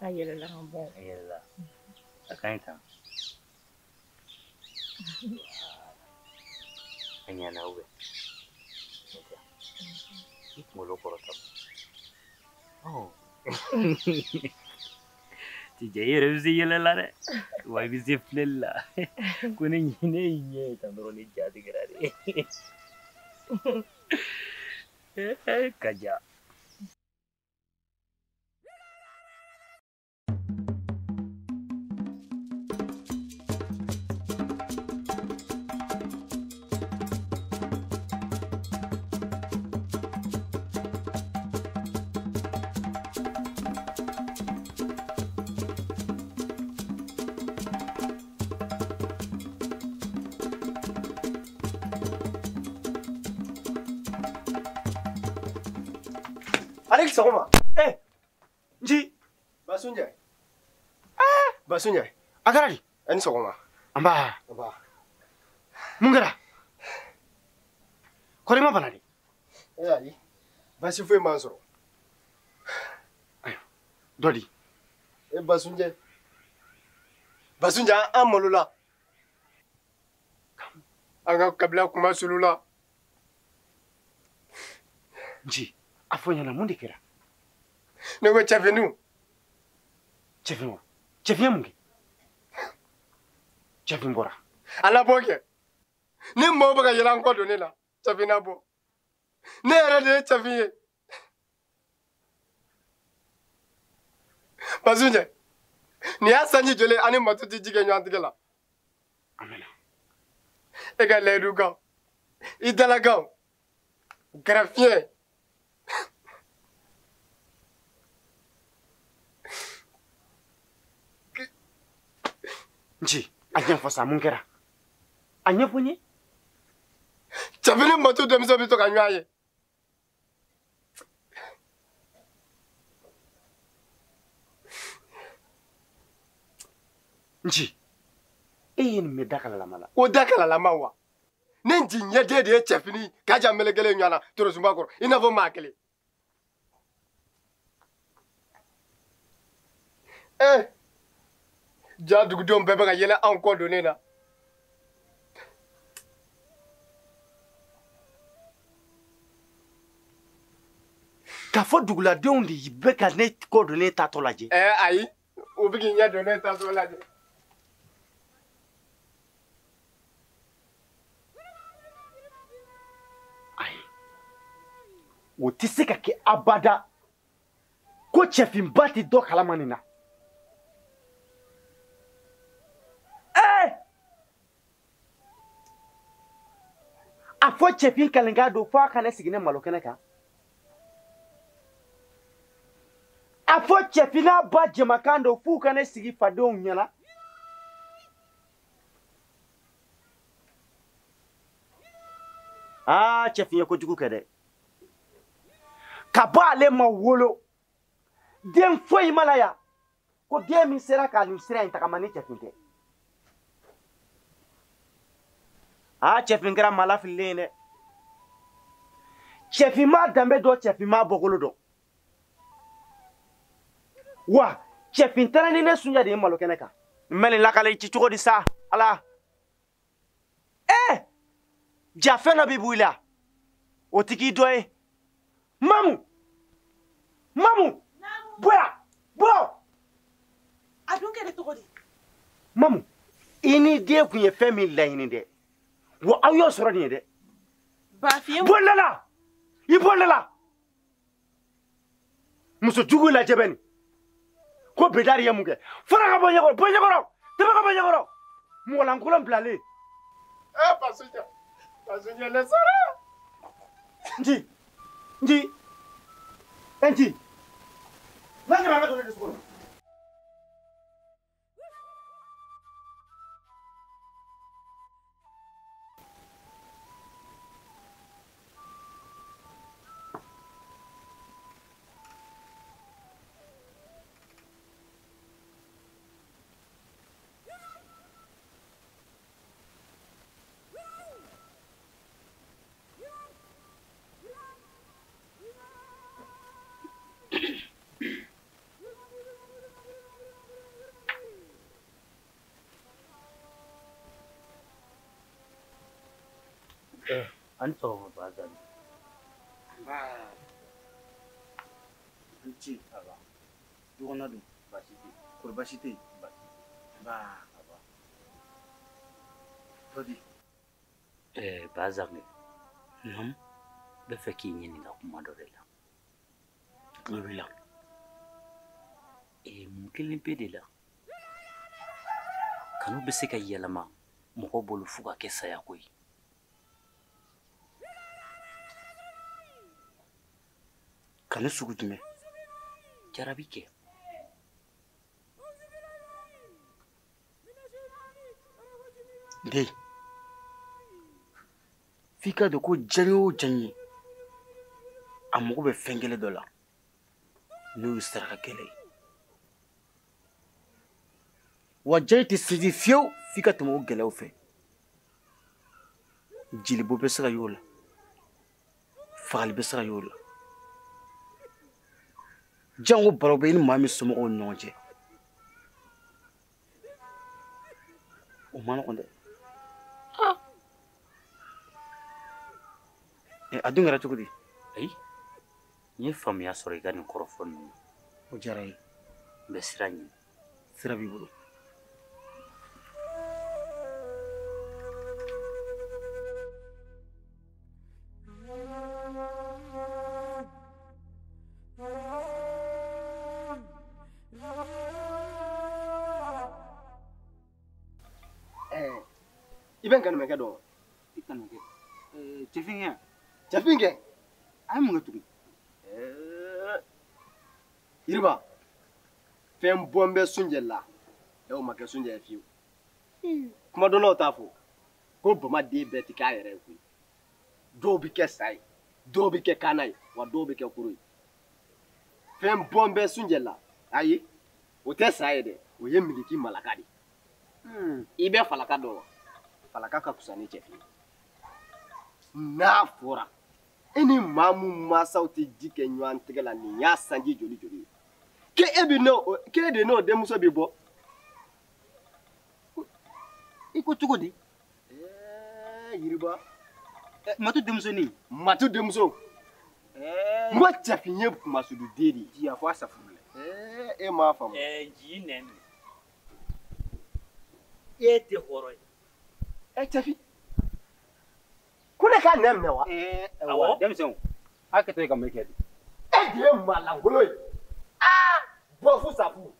A yɛlɛla ka bɔ. A yɛlɛla. A ka ɲi tan. A ɲɛna ou bien? I kunkolo kɔrɔta. Ɔ. Tijɛ i yɛrɛ bɛ se yɛlɛ la dɛ. Wa i bɛ se filɛli la. Ko ne ne y'i ɲɛ ye tan dɔrɔn ne ja tigɛra de. Kaja. Ale sɔgɔma. Eh, Nji. Basunjɛ. Eh, Basunjɛ. A kɛra di? A ni sɔgɔma. Nba. Nba. Mun kɛra? Kɔri ma bana de? Eh ayi. Baasi foyi m'an sɔrɔ. Ayiwa, dɔ di. Eh Basunjɛ. Basunjɛ an malola. An ka kabila kuma sulu la. Nji. A fɔ n ɲɛna mun de kɛra? Ne ko cɛfinw. Cɛfin wa? Cɛfin ye mun kɛ? Cɛfin bɔra. A labɔ kɛ. Ni mɔgɔw bɛ ka yɛlɛ an kɔ don ne la, cɛfin na bɔ. Ne yɛrɛ de ye cɛfin ye. Basunjɛ, nin y'a sanji joli ani matu tɛ ji kɛ ɲɔgɔn tigɛ la. A mɛnna. E ka layidu kan, i dalakan, o kɛra fiɲɛ ye. Nji, a ɲɛfɔ sa mun kɛra? A ɲɛfɔ n ye. Cɛfini matu denmisɛn bɛ to ka ɲɔgɔn ye. Nji, e ye nin mɛn da kalalama la. O da kalalama wa? Ne Nji ɲɛden de ye cɛfini k'a ja melekelen ɲɔgɔn na torosunba kɔrɔ i n'a fɔ maa kelen. Eh! Ja dugudenw bɛɛ bɛ ka yɛlɛ anw kɔ donnen na. K'a fɔ duguladenw de bɛ ka ne kɔ donnen taatɔ lajɛ. Ɛɛ ayi, u bɛ k'i ɲɛ donnen taatɔ lajɛ. Ayi, o tɛ se ka kɛ abada ko cɛfinba tɛ dɔ kalama nin na. A fɔ cɛfin kalenkan don fo a ka ne sigi ne malo kɛnɛ kan. A fɔ cɛfin n'a ba jɛmakan don f'u ka ne sigi fadenw ɲɛna. Aa cɛfin ye kojugu kɛ dɛ. Ka bɔ ale ma wolo den foyi ma na yan ko den min sera ka nin sira in tagama ni cɛfin tɛ. Aa cɛfin kɛra maa lafililen ye dɛ. Cɛfin m'a danbe dɔn, cɛfin m'a bɔkolo dɔn. Wa cɛfin taara ni ne Sunjɛ de ye malo kɛnɛ kan. N bɛ nin lakale i ci cogo di sa Ala. Ee ja fɛn dɔ bɛ bɔ i la o tɛ k'i dɔ ye. Mamu, Mamu, bɔ yan, bɔ. A dun kɛra cogo di? Mamu, i ni den kun ye fɛn min laɲini dɛ. Wa aw y'o sɔrɔ nin ye dɛ. Bafiye. Bɔ ne la, i bɔ ne la. Muso jugu lajɛ bɛ nin. Ko Bedari ye mun kɛ? Fara ka bɔ ɲɛkɔrɔ, bɔ ɲɛkɔrɔ, tɛmɛ ka bɔ ɲɛkɔrɔ. Mɔgɔlankolon bilalen. Basunjɛ Basunjɛ ne sara. Nci Nci e Nci n'a kɛra an ka don ne de so kɔnɔ. An sɔgɔma Bazali. Nba. N ci. Aba. Du kɔnɔna dun? Baasi tɛ yen. Kɔri baasi tɛ yen? Baasi tɛ yen. Nba. Aba. Tɔ di? Bazali. Naamu. N bɛ fɛ k'i ɲininka kuma dɔ de la. Tulo b'i la. Mun kelen pe de la kanu bɛ se ka yɛlɛma mɔgɔ bolo fo ka kɛ sayako ye. Kanu sugu jumɛn? Jarabi kɛ. N den, f'i k'a dɔn ko diɲɛ o diɲɛ a mago bɛ fɛn kelen dɔ la n'o ye saraka gɛlɛn ye. Wa diɲɛ tɛ sinsin fiyewu f'i ka tɛmɛ o gɛlɛyaw fɛ. Jelibɔ bɛ se ka y'o la, fagali bɛ se ka y'o la. Jango baro bɛ i ni maa min somɔgɔw ni ɲɔgɔn cɛ. O ma nɔgɔn dɛ. A dun kɛra cogo di? Ayi, n ye faamuya sɔrɔ i ka nin kɔrɔfɔ ninnu na. O diyara n ye. N bɛ sira ɲini. Sira b'i bolo. I bɛ n kanumɛkɛ dɔn wa? I kanumɛkɛ? Cɛfinkɛ? Cɛfinkɛ? A ye mun kɛ tugun? Yiriba, fɛn bɔn bɛ Sunjɛ la, o ma kɛ Sunjɛ ye fiyewu. Kumadɔnnaw t'a fɔ ko bama den bɛɛ tɛ k'a yɛrɛ ye koyi. Dɔw bɛ kɛ sa ye, dɔw bɛ kɛ kaana ye, wa dɔw bɛ kɛ koro ye. Fɛn bɔn bɛ Sunjɛ la, ayi, o tɛ sa ye dɛ, o ye miliki malaka de ye. I bɛ falaka dɔn wa? Falaka ka fisa ni cɛfin ye. N'a fɔra e ni maa mun mansaw tɛ ji kɛ ɲɔgɔn tɛgɛ la nin y'a sanji joli joli ye k'e bɛ n'o k'e de n'o denmuso bɛ bɔ i ko cogo di? Yiriba. Matu denmusonin. Matu denmuso. N ko cɛfin ye Masudu den de ye. Ji a fɔ a safuru la. E m'a faamu. Ji nɛ minɛ. E tɛ hɔrɔn ye. Cɛfin. Ko ne k'a nɛ minɛ wa? Awɔ. Denmisɛnw, a kɛtɔ ye ka mun kɛ bi? E de ye maalankolon ye. Aa bɔ fu safu.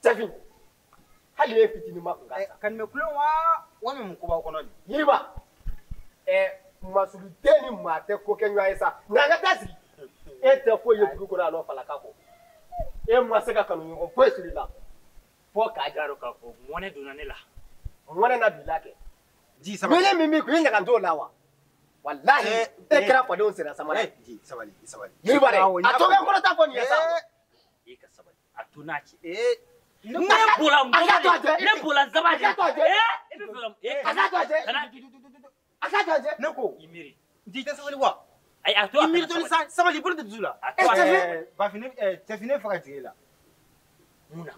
Cɛfin. Hali e fitinin ma kun ka sa. Kanumɛ kulon wa walima mun ko b'aw kɔnɔ nin? Yiriba. Masudu den ni maa tɛ ko kɛ ɲɔgɔn ye sa. Nka an ka taa sigi. E tɛ foyi ye dugu kɔnɔ yan nɔ falaka kɔ. E ma se ka kanu ɲɔgɔn foyi sɔrɔ i la. Fo k'a jaro k'a fɔ mɔnɛ donna ne la. Mɔnɛ na bila kɛ. Ji sabali. Wele min b'i kun i ɲagan t'o la wa? Walahi e kɛra fadenw senna samara ye. Ji sabali sabali. Yiriba dɛ, a to kɛ kɔrɔta fɔ nin ye sa. E ka sabali. A to n'a cɛ. Ne bɔra n bolo ne bɔra n saban de. E bɛ fɛ ka a k'a to a cɛ. A k'a to a cɛ. Ne ko. I miiri. Ji tɛ sabali wa? Ayi a to a I miiri dɔɔni sa sabali i bolo tɛ dusu la. A to a cɛ. Bafin cɛfin ne faga jigin e la. Mun na?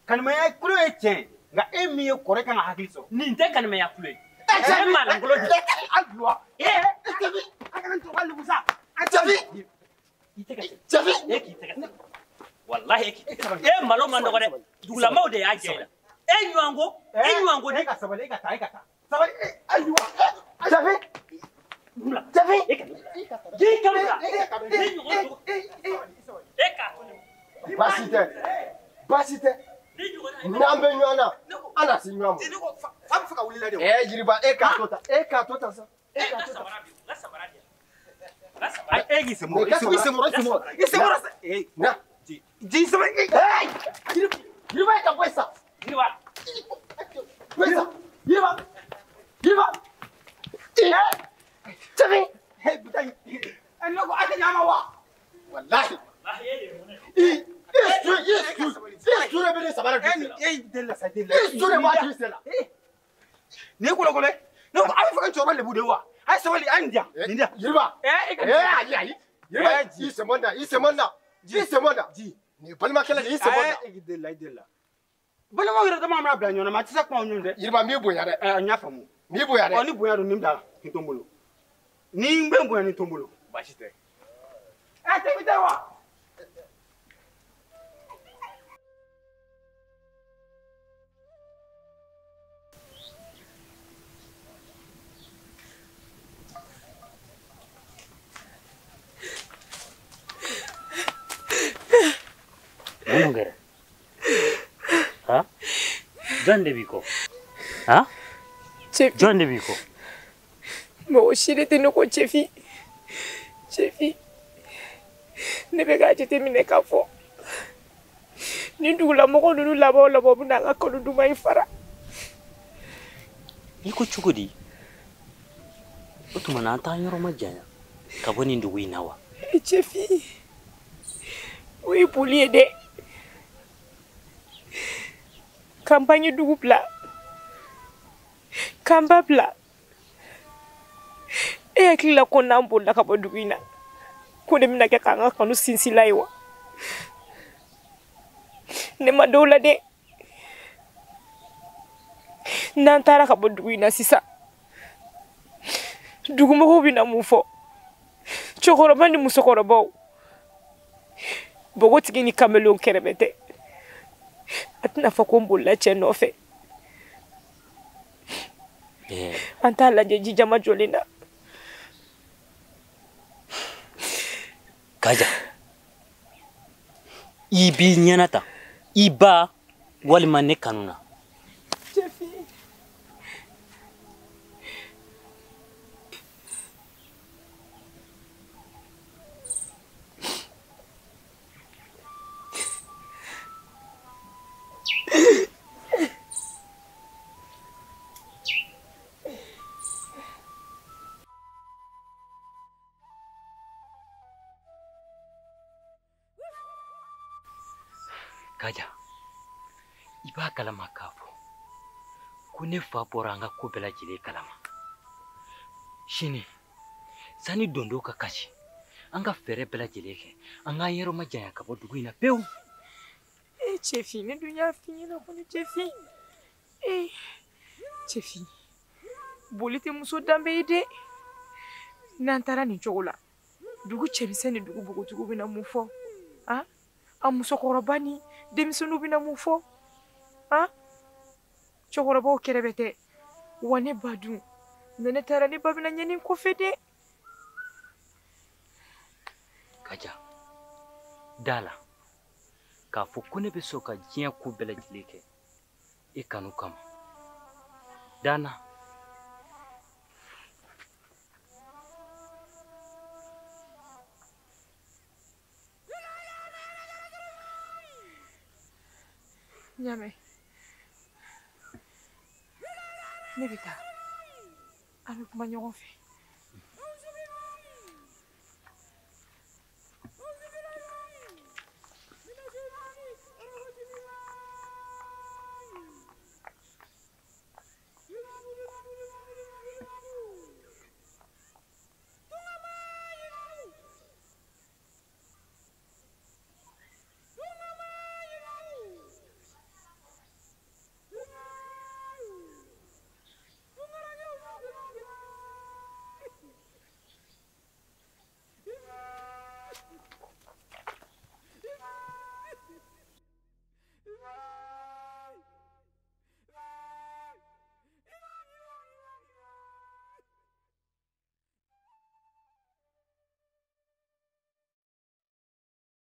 Kanumɛya kulo ye tiɲɛ nka e min ye kɔrɔ kan ka hakili sɔrɔ. Nin tɛ kanumɛya kulo ye. E maa lankolon de. A duwa. Cɛfin a kana to ka lebu sa. Cɛfin. I tɛgɛ tɛ. Cɛfin. E k'i tɛgɛ tɛ. Walahi e k'i tɛgɛ tɛ. E malo man nɔgɔ dɛ. Dugulamaw de y'a jɛ i la. E ɲuman ko. E ɲuman ko. E ka sabali e ka taa e ka taa. Sabali ayiwa. Cɛfin. Cɛfin. E ka ji ka bila. Ne ɲɔgɔn to. E k'a to ne. Baasi tɛ. Baasi tɛ. N'an bɛ ɲɔgɔn na, an na se ɲɔgɔn ma. A bɛ fɛ ka wuli la de. Ɛ Yiriba e k'a to tan e k'a to tan sa. E k'a to tan. N ka samara di yan. E k'i sen bɔ i sen bɔ i sen bɔ i sen bɔ. Ee na ji sɛbɛn. Ee Yiriba e ka bɔ yen sa. Yiriba. Bɔ yen sa Yiriba Yiriba. Ee Cɛfin. Ee putain ɛ ne ko a tɛ ɲ'a ma wa. Walahi. I su de bɛ ne samara don sen la. E delila sa delila. I su de b'a to sen la. Nin ye kolokolo ye. Ne ko a bɛ fɛ ka cɛkɔrɔba lebu de wa. A ye sabali a ye nin di yan nin di yan. Yiriba. Ayi ayi. Yiriba i sen bɔ nin na i sen bɔ nin na i sen bɔ nin na. Nin ye balimakɛlɛ de ye i sen bɔ nin na. E delila i delila. Balimaw yɛrɛ dama mana bila ɲɔgɔn na ma a tɛ se kuma ɲɔgɔn dɛ. Yiriba n b'i bonya dɛ. Ɛ n y'a faamu. N b'i bonya dɛ. Ɔ ni bonya don nin bila nin to n bolo. Ni n bɛ n bonya nin to n bolo. Baasi tɛ. Ɛ tɛbi tɛ wa. Mun kɛra? Ha? Jɔn de b'i kɔ? Ha? Jɔn de b'i kɔ? Mɔgɔ si de tɛ ne kɔ Cɛfin. Cɛfin, ne bɛ k'a jateminɛ k'a fɔ ni dugulamɔgɔ ninnu laban o laban u bɛna an ka kanu duman in fara. I ko cogo di? O tuma na an t'an yɔrɔ ma janya ka bɔ nin dugu in na wa? Cɛfin, o ye boli ye dɛ. K'an bange dugu bila, k'an ba bila. E hakili la ko n'an bolila ka bɔ dugu in na, ko de bɛna kɛ k'an ka kanu sinsinla ye wa? Ne ma dɔw la dɛ. N'an taara ka bɔ dugu in na sisan, dugumɔgɔw bɛna mun fɔ? Cɛkɔrɔba ni musokɔrɔbaw, npogotigi ni kamelenw kɛrɛfɛ tɛ. A tɛna fɔ ko n bolila cɛ nɔfɛ. An t'a lajɛ jijama jɔlen na. Kaja, i b'i ɲɛna ta i ba walima ne kanu na. Cɛfin. Kaja, i b'a kalama k'a fɔ ko ne fa bɔra an ka ko bɛɛ lajɛlen kalama. Sini, sani dondo ka kasi, an ka fɛɛrɛ bɛɛ lajɛlen kɛ, an k'an yɔrɔ majanya ka bɔ dugu in na pewu. E Cɛfin, ne dun y'a f'i ɲɛna ko ne Cɛfin. E Cɛfin, boli tɛ muso danbe ye dɛ. N'an taara nin cogo la, dugu cɛmisɛn ni dugu npogotigiw bɛna mun fɔ? Han? A musokɔrɔba ni denmisɛnninw bɛna mun fɔ? Han? Cɛkɔrɔbaw kɛrɛfɛ tɛ. Wa ne ba dun, ni ne taara ne ba bɛna ɲɛ nin kɔfɛ dɛ. Kaja, da la k'a fɔ ko ne bɛ sɔn ka diɲɛ ko bɛɛ lajɛlen kɛ e kanu kama. Da n na. N y'a mɛn. Ne bɛ taa. An bɛ kuma ɲɔgɔn fɛ.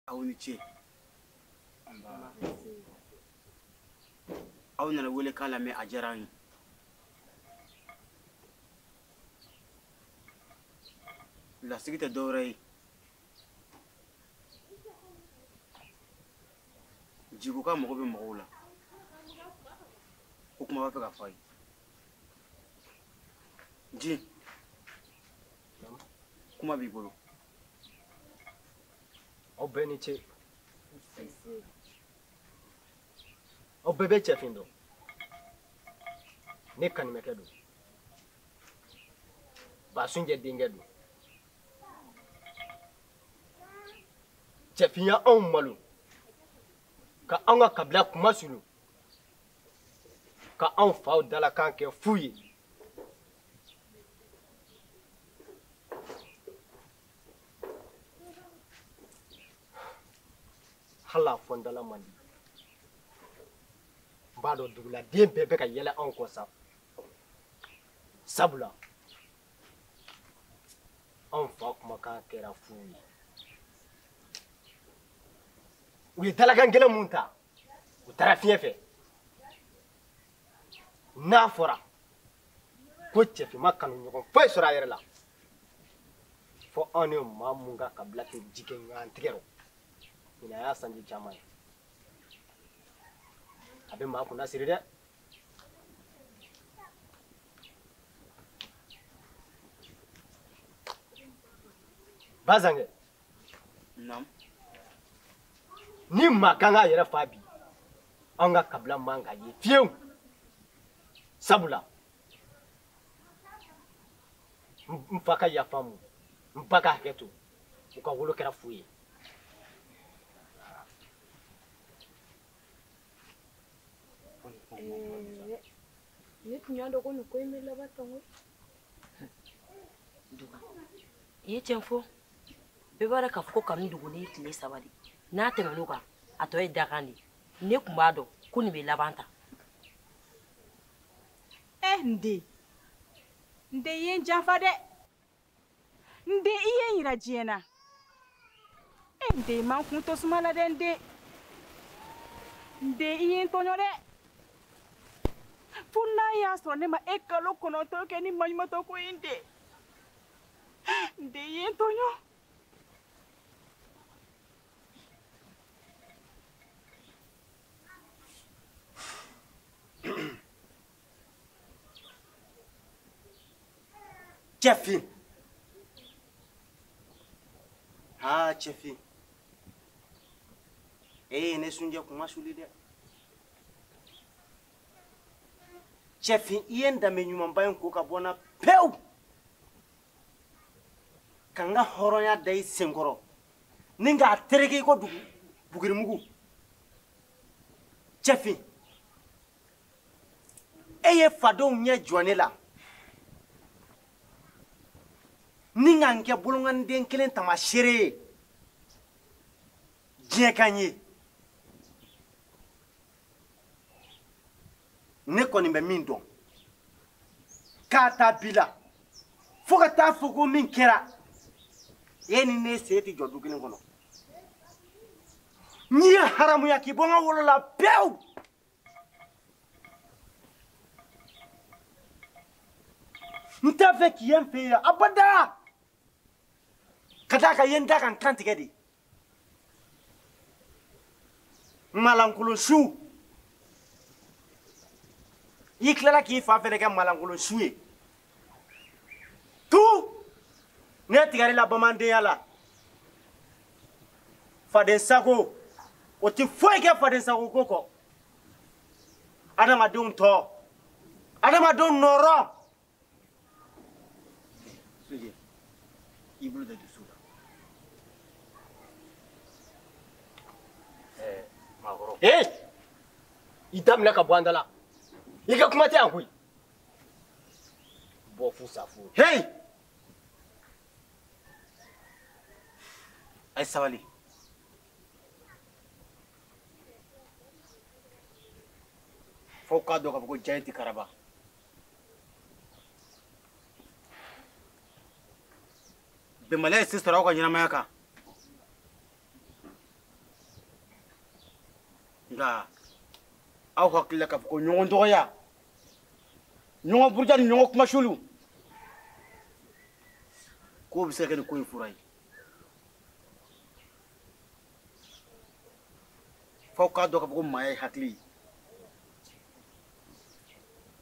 Aw ni ce. Aw nana wele k'a lamɛn, a diyara an ye. Lasigi tɛ dɔwɛrɛ ye. Jigo ka mago bɛ mɔgɔw la. O kuma b'a fɛ ka fɔ a ye. Ji, kuma b'i bolo. Aw bɛɛ ni ce. Aw bɛɛ bɛ cɛfin dɔn. Ne kanimɛkɛ don. Basunjɛ denkɛ don. Cɛfinya anw malo ka anw ka kabila kuma sulu ka anw faw dalakan kɛ fu ye. Hali a fɔ n dala man di. N b'a dɔn duguladen bɛɛ bɛ ka yɛlɛ anw kɔ sa. Sabula anw fa kumakan kɛra fu ye. U ye dalakan gɛlɛn mun ta, u taara fiɲɛ fɛ. N'a fɔra ko cɛfinma kanu ɲɔgɔn foyi sɔrɔ a yɛrɛ la, fo anw ni maa mun ka kabila tɛ ji kɛ ɲɔgɔn tigɛ rɔ. Ɲinan y'a sanji caman ye. A bɛ maa kunna siri dɛ. Bazankɛ. Naamu. Ni maa kan k'a yɛrɛ fa bi, anw ka kabila man ka ye fiyewu. Sabula n fa ka yafa n ma, n ba ka hakɛ to, u ka wolo kɛra fu ye. Ne tun y'a dɔn ko nin ko in bɛ laban tan koyi. Duga, i ye tiɲɛ fɔ. Bɛɛ b'a dɔn k'a fɔ ko kanu dogolen ye tile 3 de. N'a tɛmɛn'o kan, a tɔ ye dakan de ye. Ne tun b'a dɔn ko nin bɛ laban tan. N den, n den i ye n janfa dɛ. N den i ye n yira diɲɛ na. N den i ma n kun to suma la dɛ n den. N den i ye n tɔɲɔ dɛ. Fo n'a y'a sɔrɔ ne ma e kalo 9 kɛ ni maɲumatɔ ko ye n den. N den i ye n tɔɲɔ. Cɛfin. Haa cɛfin. E ye ne sunjɛ kuma suli dɛ. Cɛfin i ye n danbe ɲumanba in ko ka bɔ n na pewu. Ka n ka hɔrɔnya da i senkɔrɔ. Ni k'a tereke i ko dugu bugurimugu. Cɛfin. E ye fadenw ɲɛ jɔ ne la. Ni ka n kɛ bolonkɔniden kelen taamasere ye diɲɛ kan ye. Ne kɔni bɛ min dɔn k'a ta bi la fo ka taa fɔ ko min kɛra e ni ne sen tɛ jɔ du kelen kɔnɔ. N'i ye haramuya k'i bɔ n ka wolo la pewu. N t'a fɛ k'i ye n fɛ yen abada. Ka d'a kan i ye n da ka n kan tigɛ de. Malankolon su. I tilala k'i fa fɛnɛ kɛ malankolon su ye. Tu! Ne tigɛr'i la bamanandenya la. Faden sago, o ti foyi kɛ faden sago ko kɔ. Adamadenw tɔ, adamadenw nɔrɔ. Sunjɛ, i bolo da dusu la. Maakɔrɔ. Ee! I da minɛ ka bɔ an da la. I ka kuma tɛ yan koyi. Bɔ fu sa fu. Hey! A ye sabali. F'aw k'a dɔn k'a fɔ ko diya tɛ karaba. Bɛnbaliya ye se sɔrɔ aw ka ɲɛnamaya kan. Nka aw hakili la k'a fɔ ko ɲɔgɔn dɔgɔya, ɲɔgɔn buruja ni ɲɔgɔn kumasulu K'o bɛ se ka kɛ nin ko in fura ye. F'aw k'a dɔn k'a fɔ ko maaya ye hakili ye.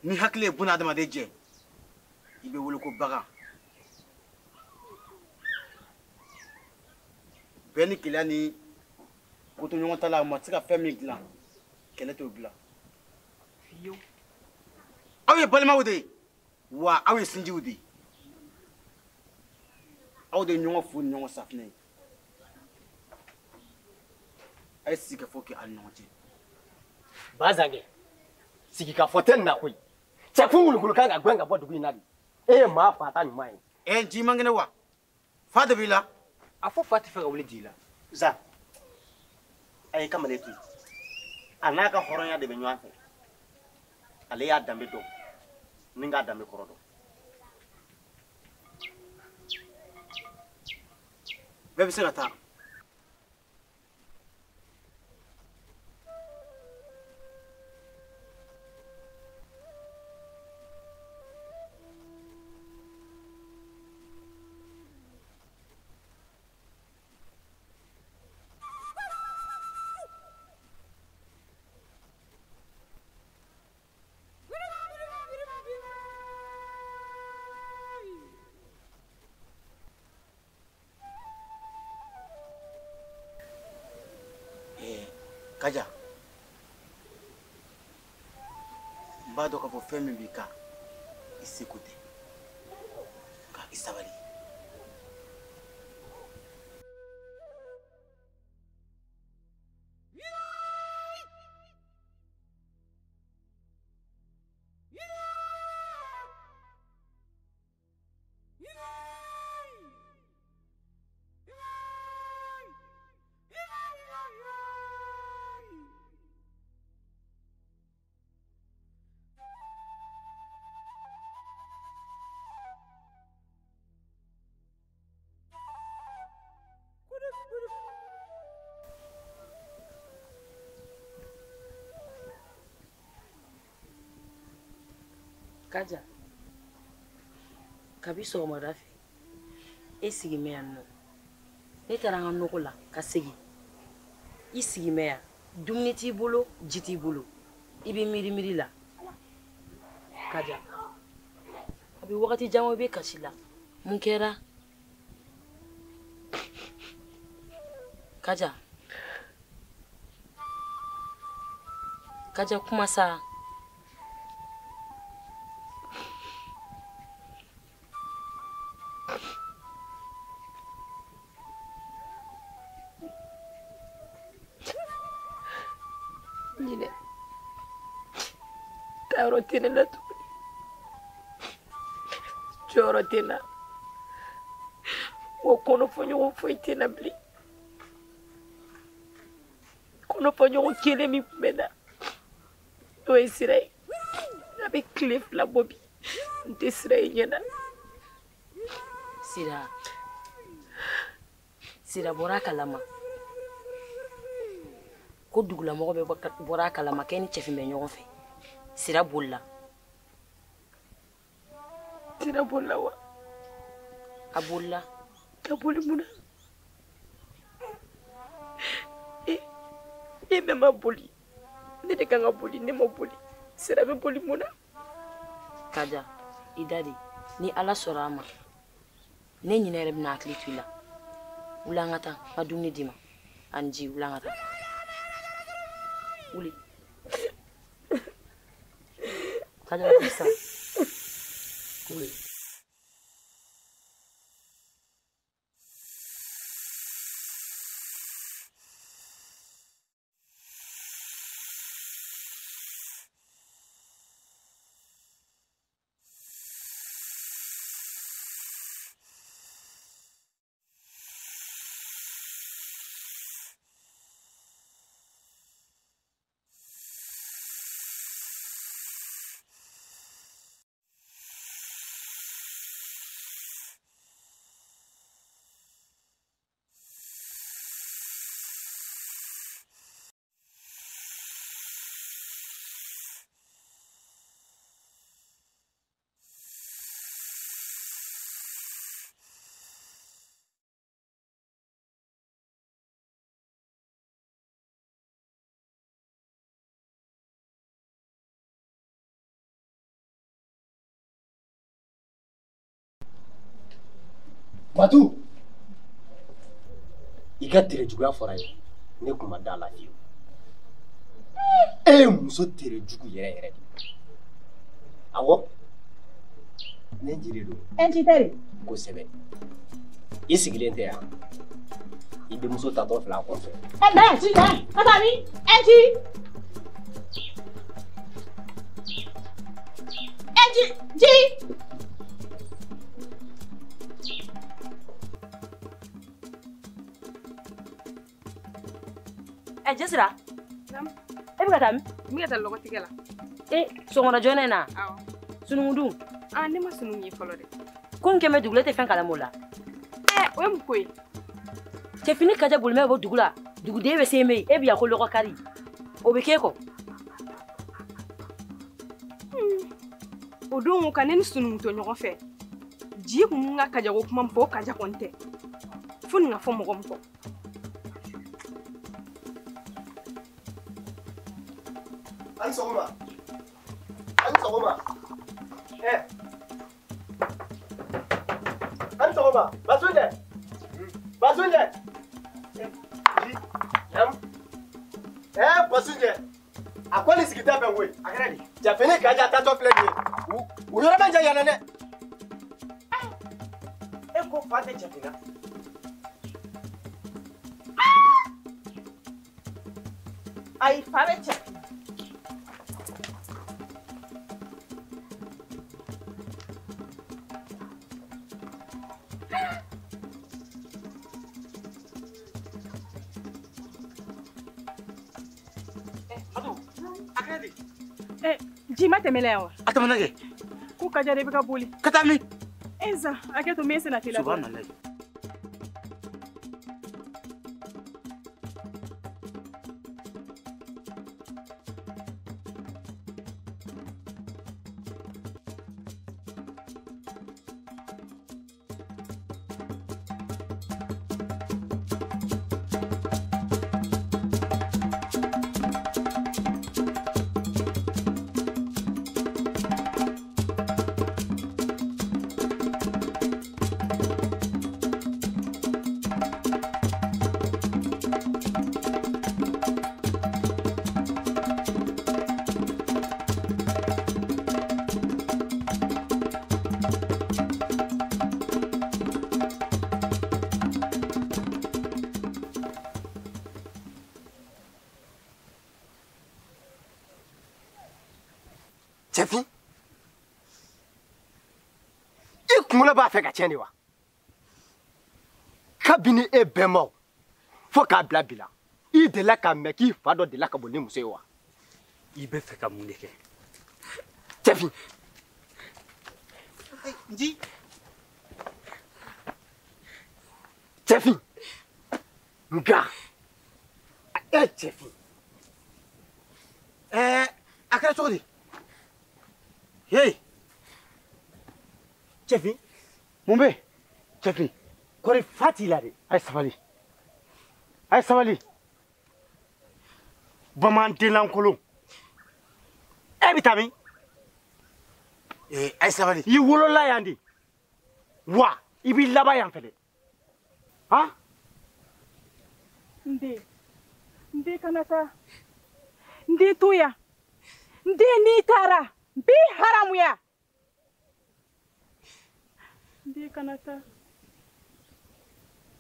Ni hakili ye buna adamaden jɛ, i bɛ wele ko bagan. Bɛɛ ni keleya ni kotoɲɔgɔn ta la, maa tɛ se ka fɛn min dilan, kɛlɛ t'o dilan. Aw ye balimaw de ye, wa aw ye sinjiw de ye. Aw de ye ɲɔgɔn fu ni ɲɔgɔn safinɛ ye. A ye sigikafɔ kɛ aw ni ɲɔgɔn cɛ. Bazange, sigikafɔ tɛ nin na koyi. Cɛkun wulukulu kan ka gɛn ka bɔ dugu in na de. E ye maa fata ɲuman ye. Ɛ ji man kɛnɛ wa? Fa de b'i la. A fɔ fa tɛ fɛ ka wuli ji la. Zan, a ye kamalen to yen. A n'a ka hɔrɔnya de bɛ ɲɔgɔn fɛ. Ale y'a danbe dɔn, ni k'a danbe kɔrɔ dɔn. Bɛɛ bɛ se ka taa. Kaja, n b'a dɔn k'a fɔ fɛn min b'i kan, i seko tɛ. Nka i sabali. Kaja, kabi sɔgɔmada fɛ e sigi mɛ yan nɔ. Ne taara n ka nɔgɔ la ka segin. I sigi mɛ yan, dumuni t'i bolo, ji t'i bolo. I bɛ miiri miiri la. Kaja, a bɛ wagati jan i bɛ kasi la. Mun kɛra? Kaja, Kaja kuma sa. Ɲinɛ taayɔrɔ tɛ ne la tuguni, jɔyɔrɔ tɛ n na, wa kɔnɔfɔɲɔgɔn foyi tɛ n na bilen. Kɔnɔfɔɲɔgɔn kelen min tun bɛ n na, n'o ye Sira ye. A bɛ tile 2 bɔ bi, n tɛ Sira ye ɲɛ na. Sira, Sira bɔra a kalama. Ko dugulamɔgɔ bɛ bɔra a kalama k'e ni cɛfin bɛ ɲɔgɔn fɛ. Sira bolila. Sira bolila wa? A bolila. Ka boli mun na? E bɛ ma boli. Ne de kan ka boli, ne ma boli. Sira bɛ boli mun na? Kaja, i da de. Ni Ala sɔrɔ a ma, ne ɲinɛ yɛrɛ bɛna hakili to i la. Wuli an ka taa, n ka dumuni d'i ma. Ani ji, wuli an ka taa. Wuli. Kaja, wuli sisan. Wuli. Fatou, i ka tere juguya fɔra ye, ne kun ma da la fiyewu. E ye muso tere jugu yɛrɛ yɛrɛ de. Awɔ, ne jiri don. E nci tɛ de? Kosɛbɛ. I sigilen tɛ yan. I denmuso tatɔ filɛ a kɔfɛ. Ɛ na yan ci na yan, ka taa min? E nci. E nci ji. Ɛ Jɛsira. Naamu. E bɛ ka taa min? N bɛ ka taa lɔgɔtigɛ la. E sɔgɔmada joona in na? Awɔ. Sununkun dun? Aa ne ma sununkun ye fɔlɔ dɛ. Ko n kɛmɛ dugu la e tɛ fɛn kalama o la. Ɛ o ye mun ko ye? Cɛfini kaja bolimɛ bɛ bɔ dugu la, duguden bɛ se yen, e bɛ yan ko lɔgɔ kari. O bɛ k'e kɔ. O don ka ne ni sununkun to ɲɔgɔn fɛ. Ji kun ka kajako kuma min fɔ o kaja kɔni tɛ. Fo nin ka fɔ mɔgɔ min kɔ. A ni sɔgɔma. A ni sɔgɔma. Ɛ. A ni sɔgɔma. Basunjɛ. Basunjɛ. Naamu. Ɛ Basunjɛ. A ko nin sigi tɛ bɛn koyi. A kɛra di? Jafini Kaja tatɔ filɛ nin ye. U yɔrɔ man jan yan dɛ. E ko fa tɛ Jafina. Ayi fa bɛ Jafina. Ji ma tɛmɛ la yan wa? A tɛmɛna kɛ. Ko Kaja de bɛ ka boli. Ka taa min? E Zan, hakɛ to n bɛ sen na teliya. Subahanallahi. Cɛfin, i kunkolo b'a fɛ ka tiɲɛ de wa? Kabini e bɛnbaw fo k'a bila bi la, i delila k'a mɛn k'i fa dɔ delila ka boli ni muso ye wa? I bɛ fɛ ka mun de kɛ? Cɛfin. Nji. Cɛfin. Nka e cɛfin. Ɛɛ a kɛra cogo di? Hey! Cɛfin, mun bɛ? Cɛfin, kɔri fa t'i la dɛ. A ye sabali. A ye sabali. Bamanan lankolon. E bɛ taa min? A ye sabali. I wolola yan de. Wa i b'i laban yan fɛnɛ. Han? N den, n den kana taa. N den to yan. N den n'i taara. N b'i haramuya. N den kana taa.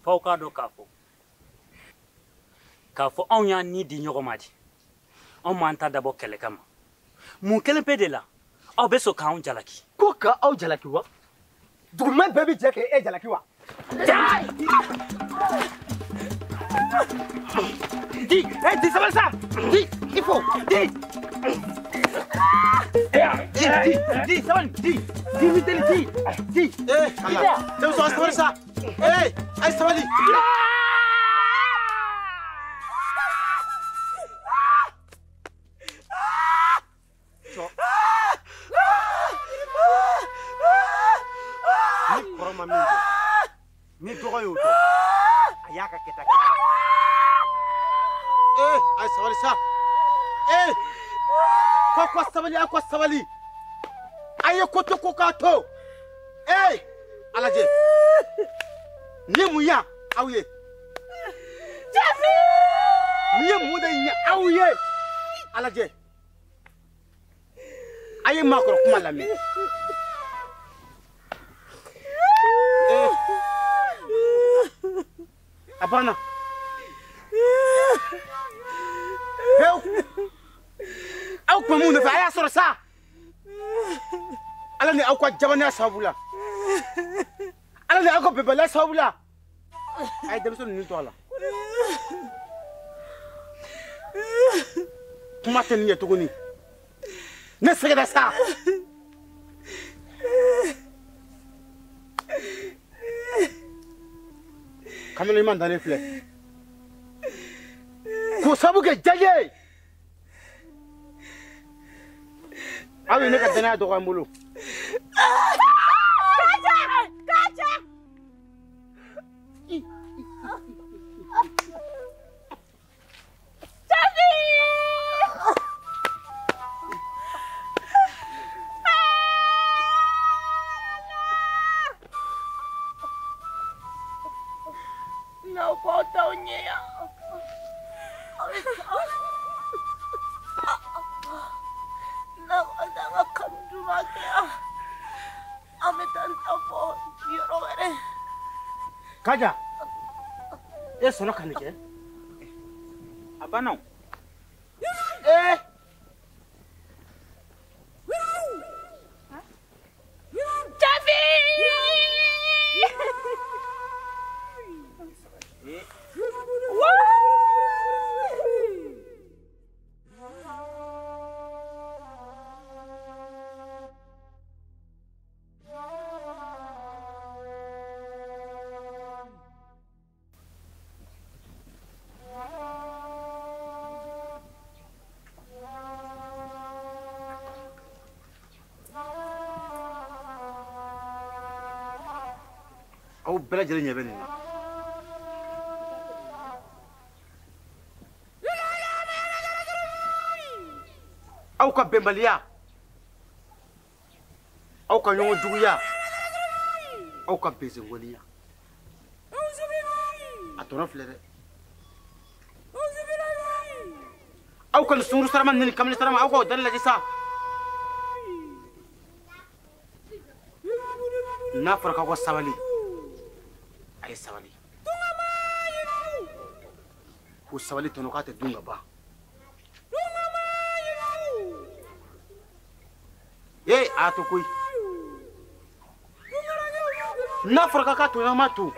F'aw k'a dɔn k'a fɔ anw y'an ni di ɲɔgɔn ma de. Anw m'an ta dabɔ kɛlɛ kama. Mun kelen pe de la aw bɛ sɔn k'anw jalaki? Ko ka aw jalaki wa? Duguma bɛɛ bɛ jɛ k'e jalaki wa? Di, eh, di sabali sa. Di, il faut, di. Di, di, di, sabali, di. Di, miteli, di, di. Eh, ala. Denmuso, sabali sa. Eh, ayi sabali. Ni kɔrɔ ma min kɛ, ni dɔgɔ y'o dɔn, a y'a ka kɛta kɛ. Eh, ayi sabali sa. Eh, ko sabali, a ko sabali. A ye ko to ko k'a to. Eh, a lajɛ. Nin ye mun ye aw ye? Nin ye mun de ɲɛ aw ye? A lajɛ. A ye maakɔrɔ kuma lamɛn. A banna. Pewu. Aw tun bɛ mun nɔfɛ a y'a sɔrɔ sa. Ala ni aw ka jamanaya sababu la. Ala ni aw ka bɛnbaliya sababu la. A ye denmisɛnnin ninnu to a la. Kuma tɛ nin ɲɛ tuguni. Ne sɛgɛnna sa. Kamalen ɲuman dannen filɛ. K'o sababu kɛ jaje ye. Aw ye ne ka danaya dɔgɔya n bolo. Kaja, e sɔnna ka nin kɛ? A banna o. Ee! Aw bɛɛ lajɛlen ɲɛ bɛ nin na. Aw ka bɛnbaliya, aw ka ɲɔgɔn juguya, aw ka bezenkɔniya. A tɔnɔ filɛ dɛ. Aw ka nin sunguru sarama ni nin kamalen sarama aw k'o dani lajɛ sa. N'a fɔra k'aw ka sabali, a ye sabali. Ko sabali tɔnɔ k'a tɛ dun ka ban. Ee a to koyi. N'a fɔra k'a ka to an ma to.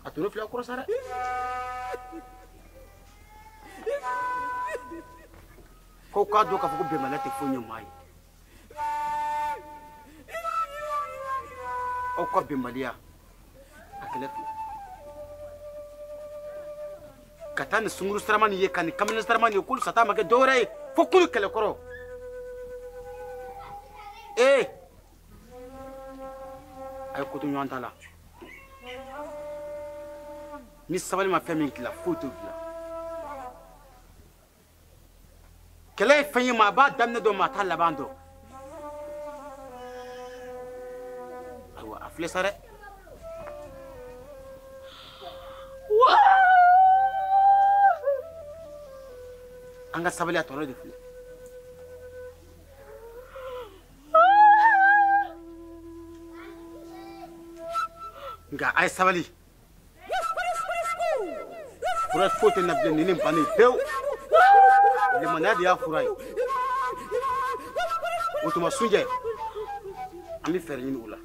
A tɔnɔ filɛ kɔrɔ sa dɛ. Ko k'a dɔn k'a fɔ ko bɛnbaliya tɛ foyi ɲɛ maa ye. Aw ka bɛnbaliya a kɛlɛ filɛ. Ka taa ni sunguru sarama nin ye ka nin kamalen sarama nin ye k'olu sata ma kɛ dɔwɛrɛ ye fo kulu kɛlɛkɔrɔ. Ee! A ye ko to ɲɔgɔn ta la. Ni sabali ma fɛn min dilan foyi t'o dilan. Kɛlɛ ye fɛn ye maa b'a daminɛ dɔn maa t'a laban dɔn. Ayiwa a filɛ sa dɛ. An ka sabali a tɔnɔ de filɛ. Nka a ye sabali. Fura foyi tɛ na bilen ni nin bannen pewu. Limaniya de y'a fura ye. O tuma Sunjɛ, an bɛ fɛɛrɛ ɲini o la.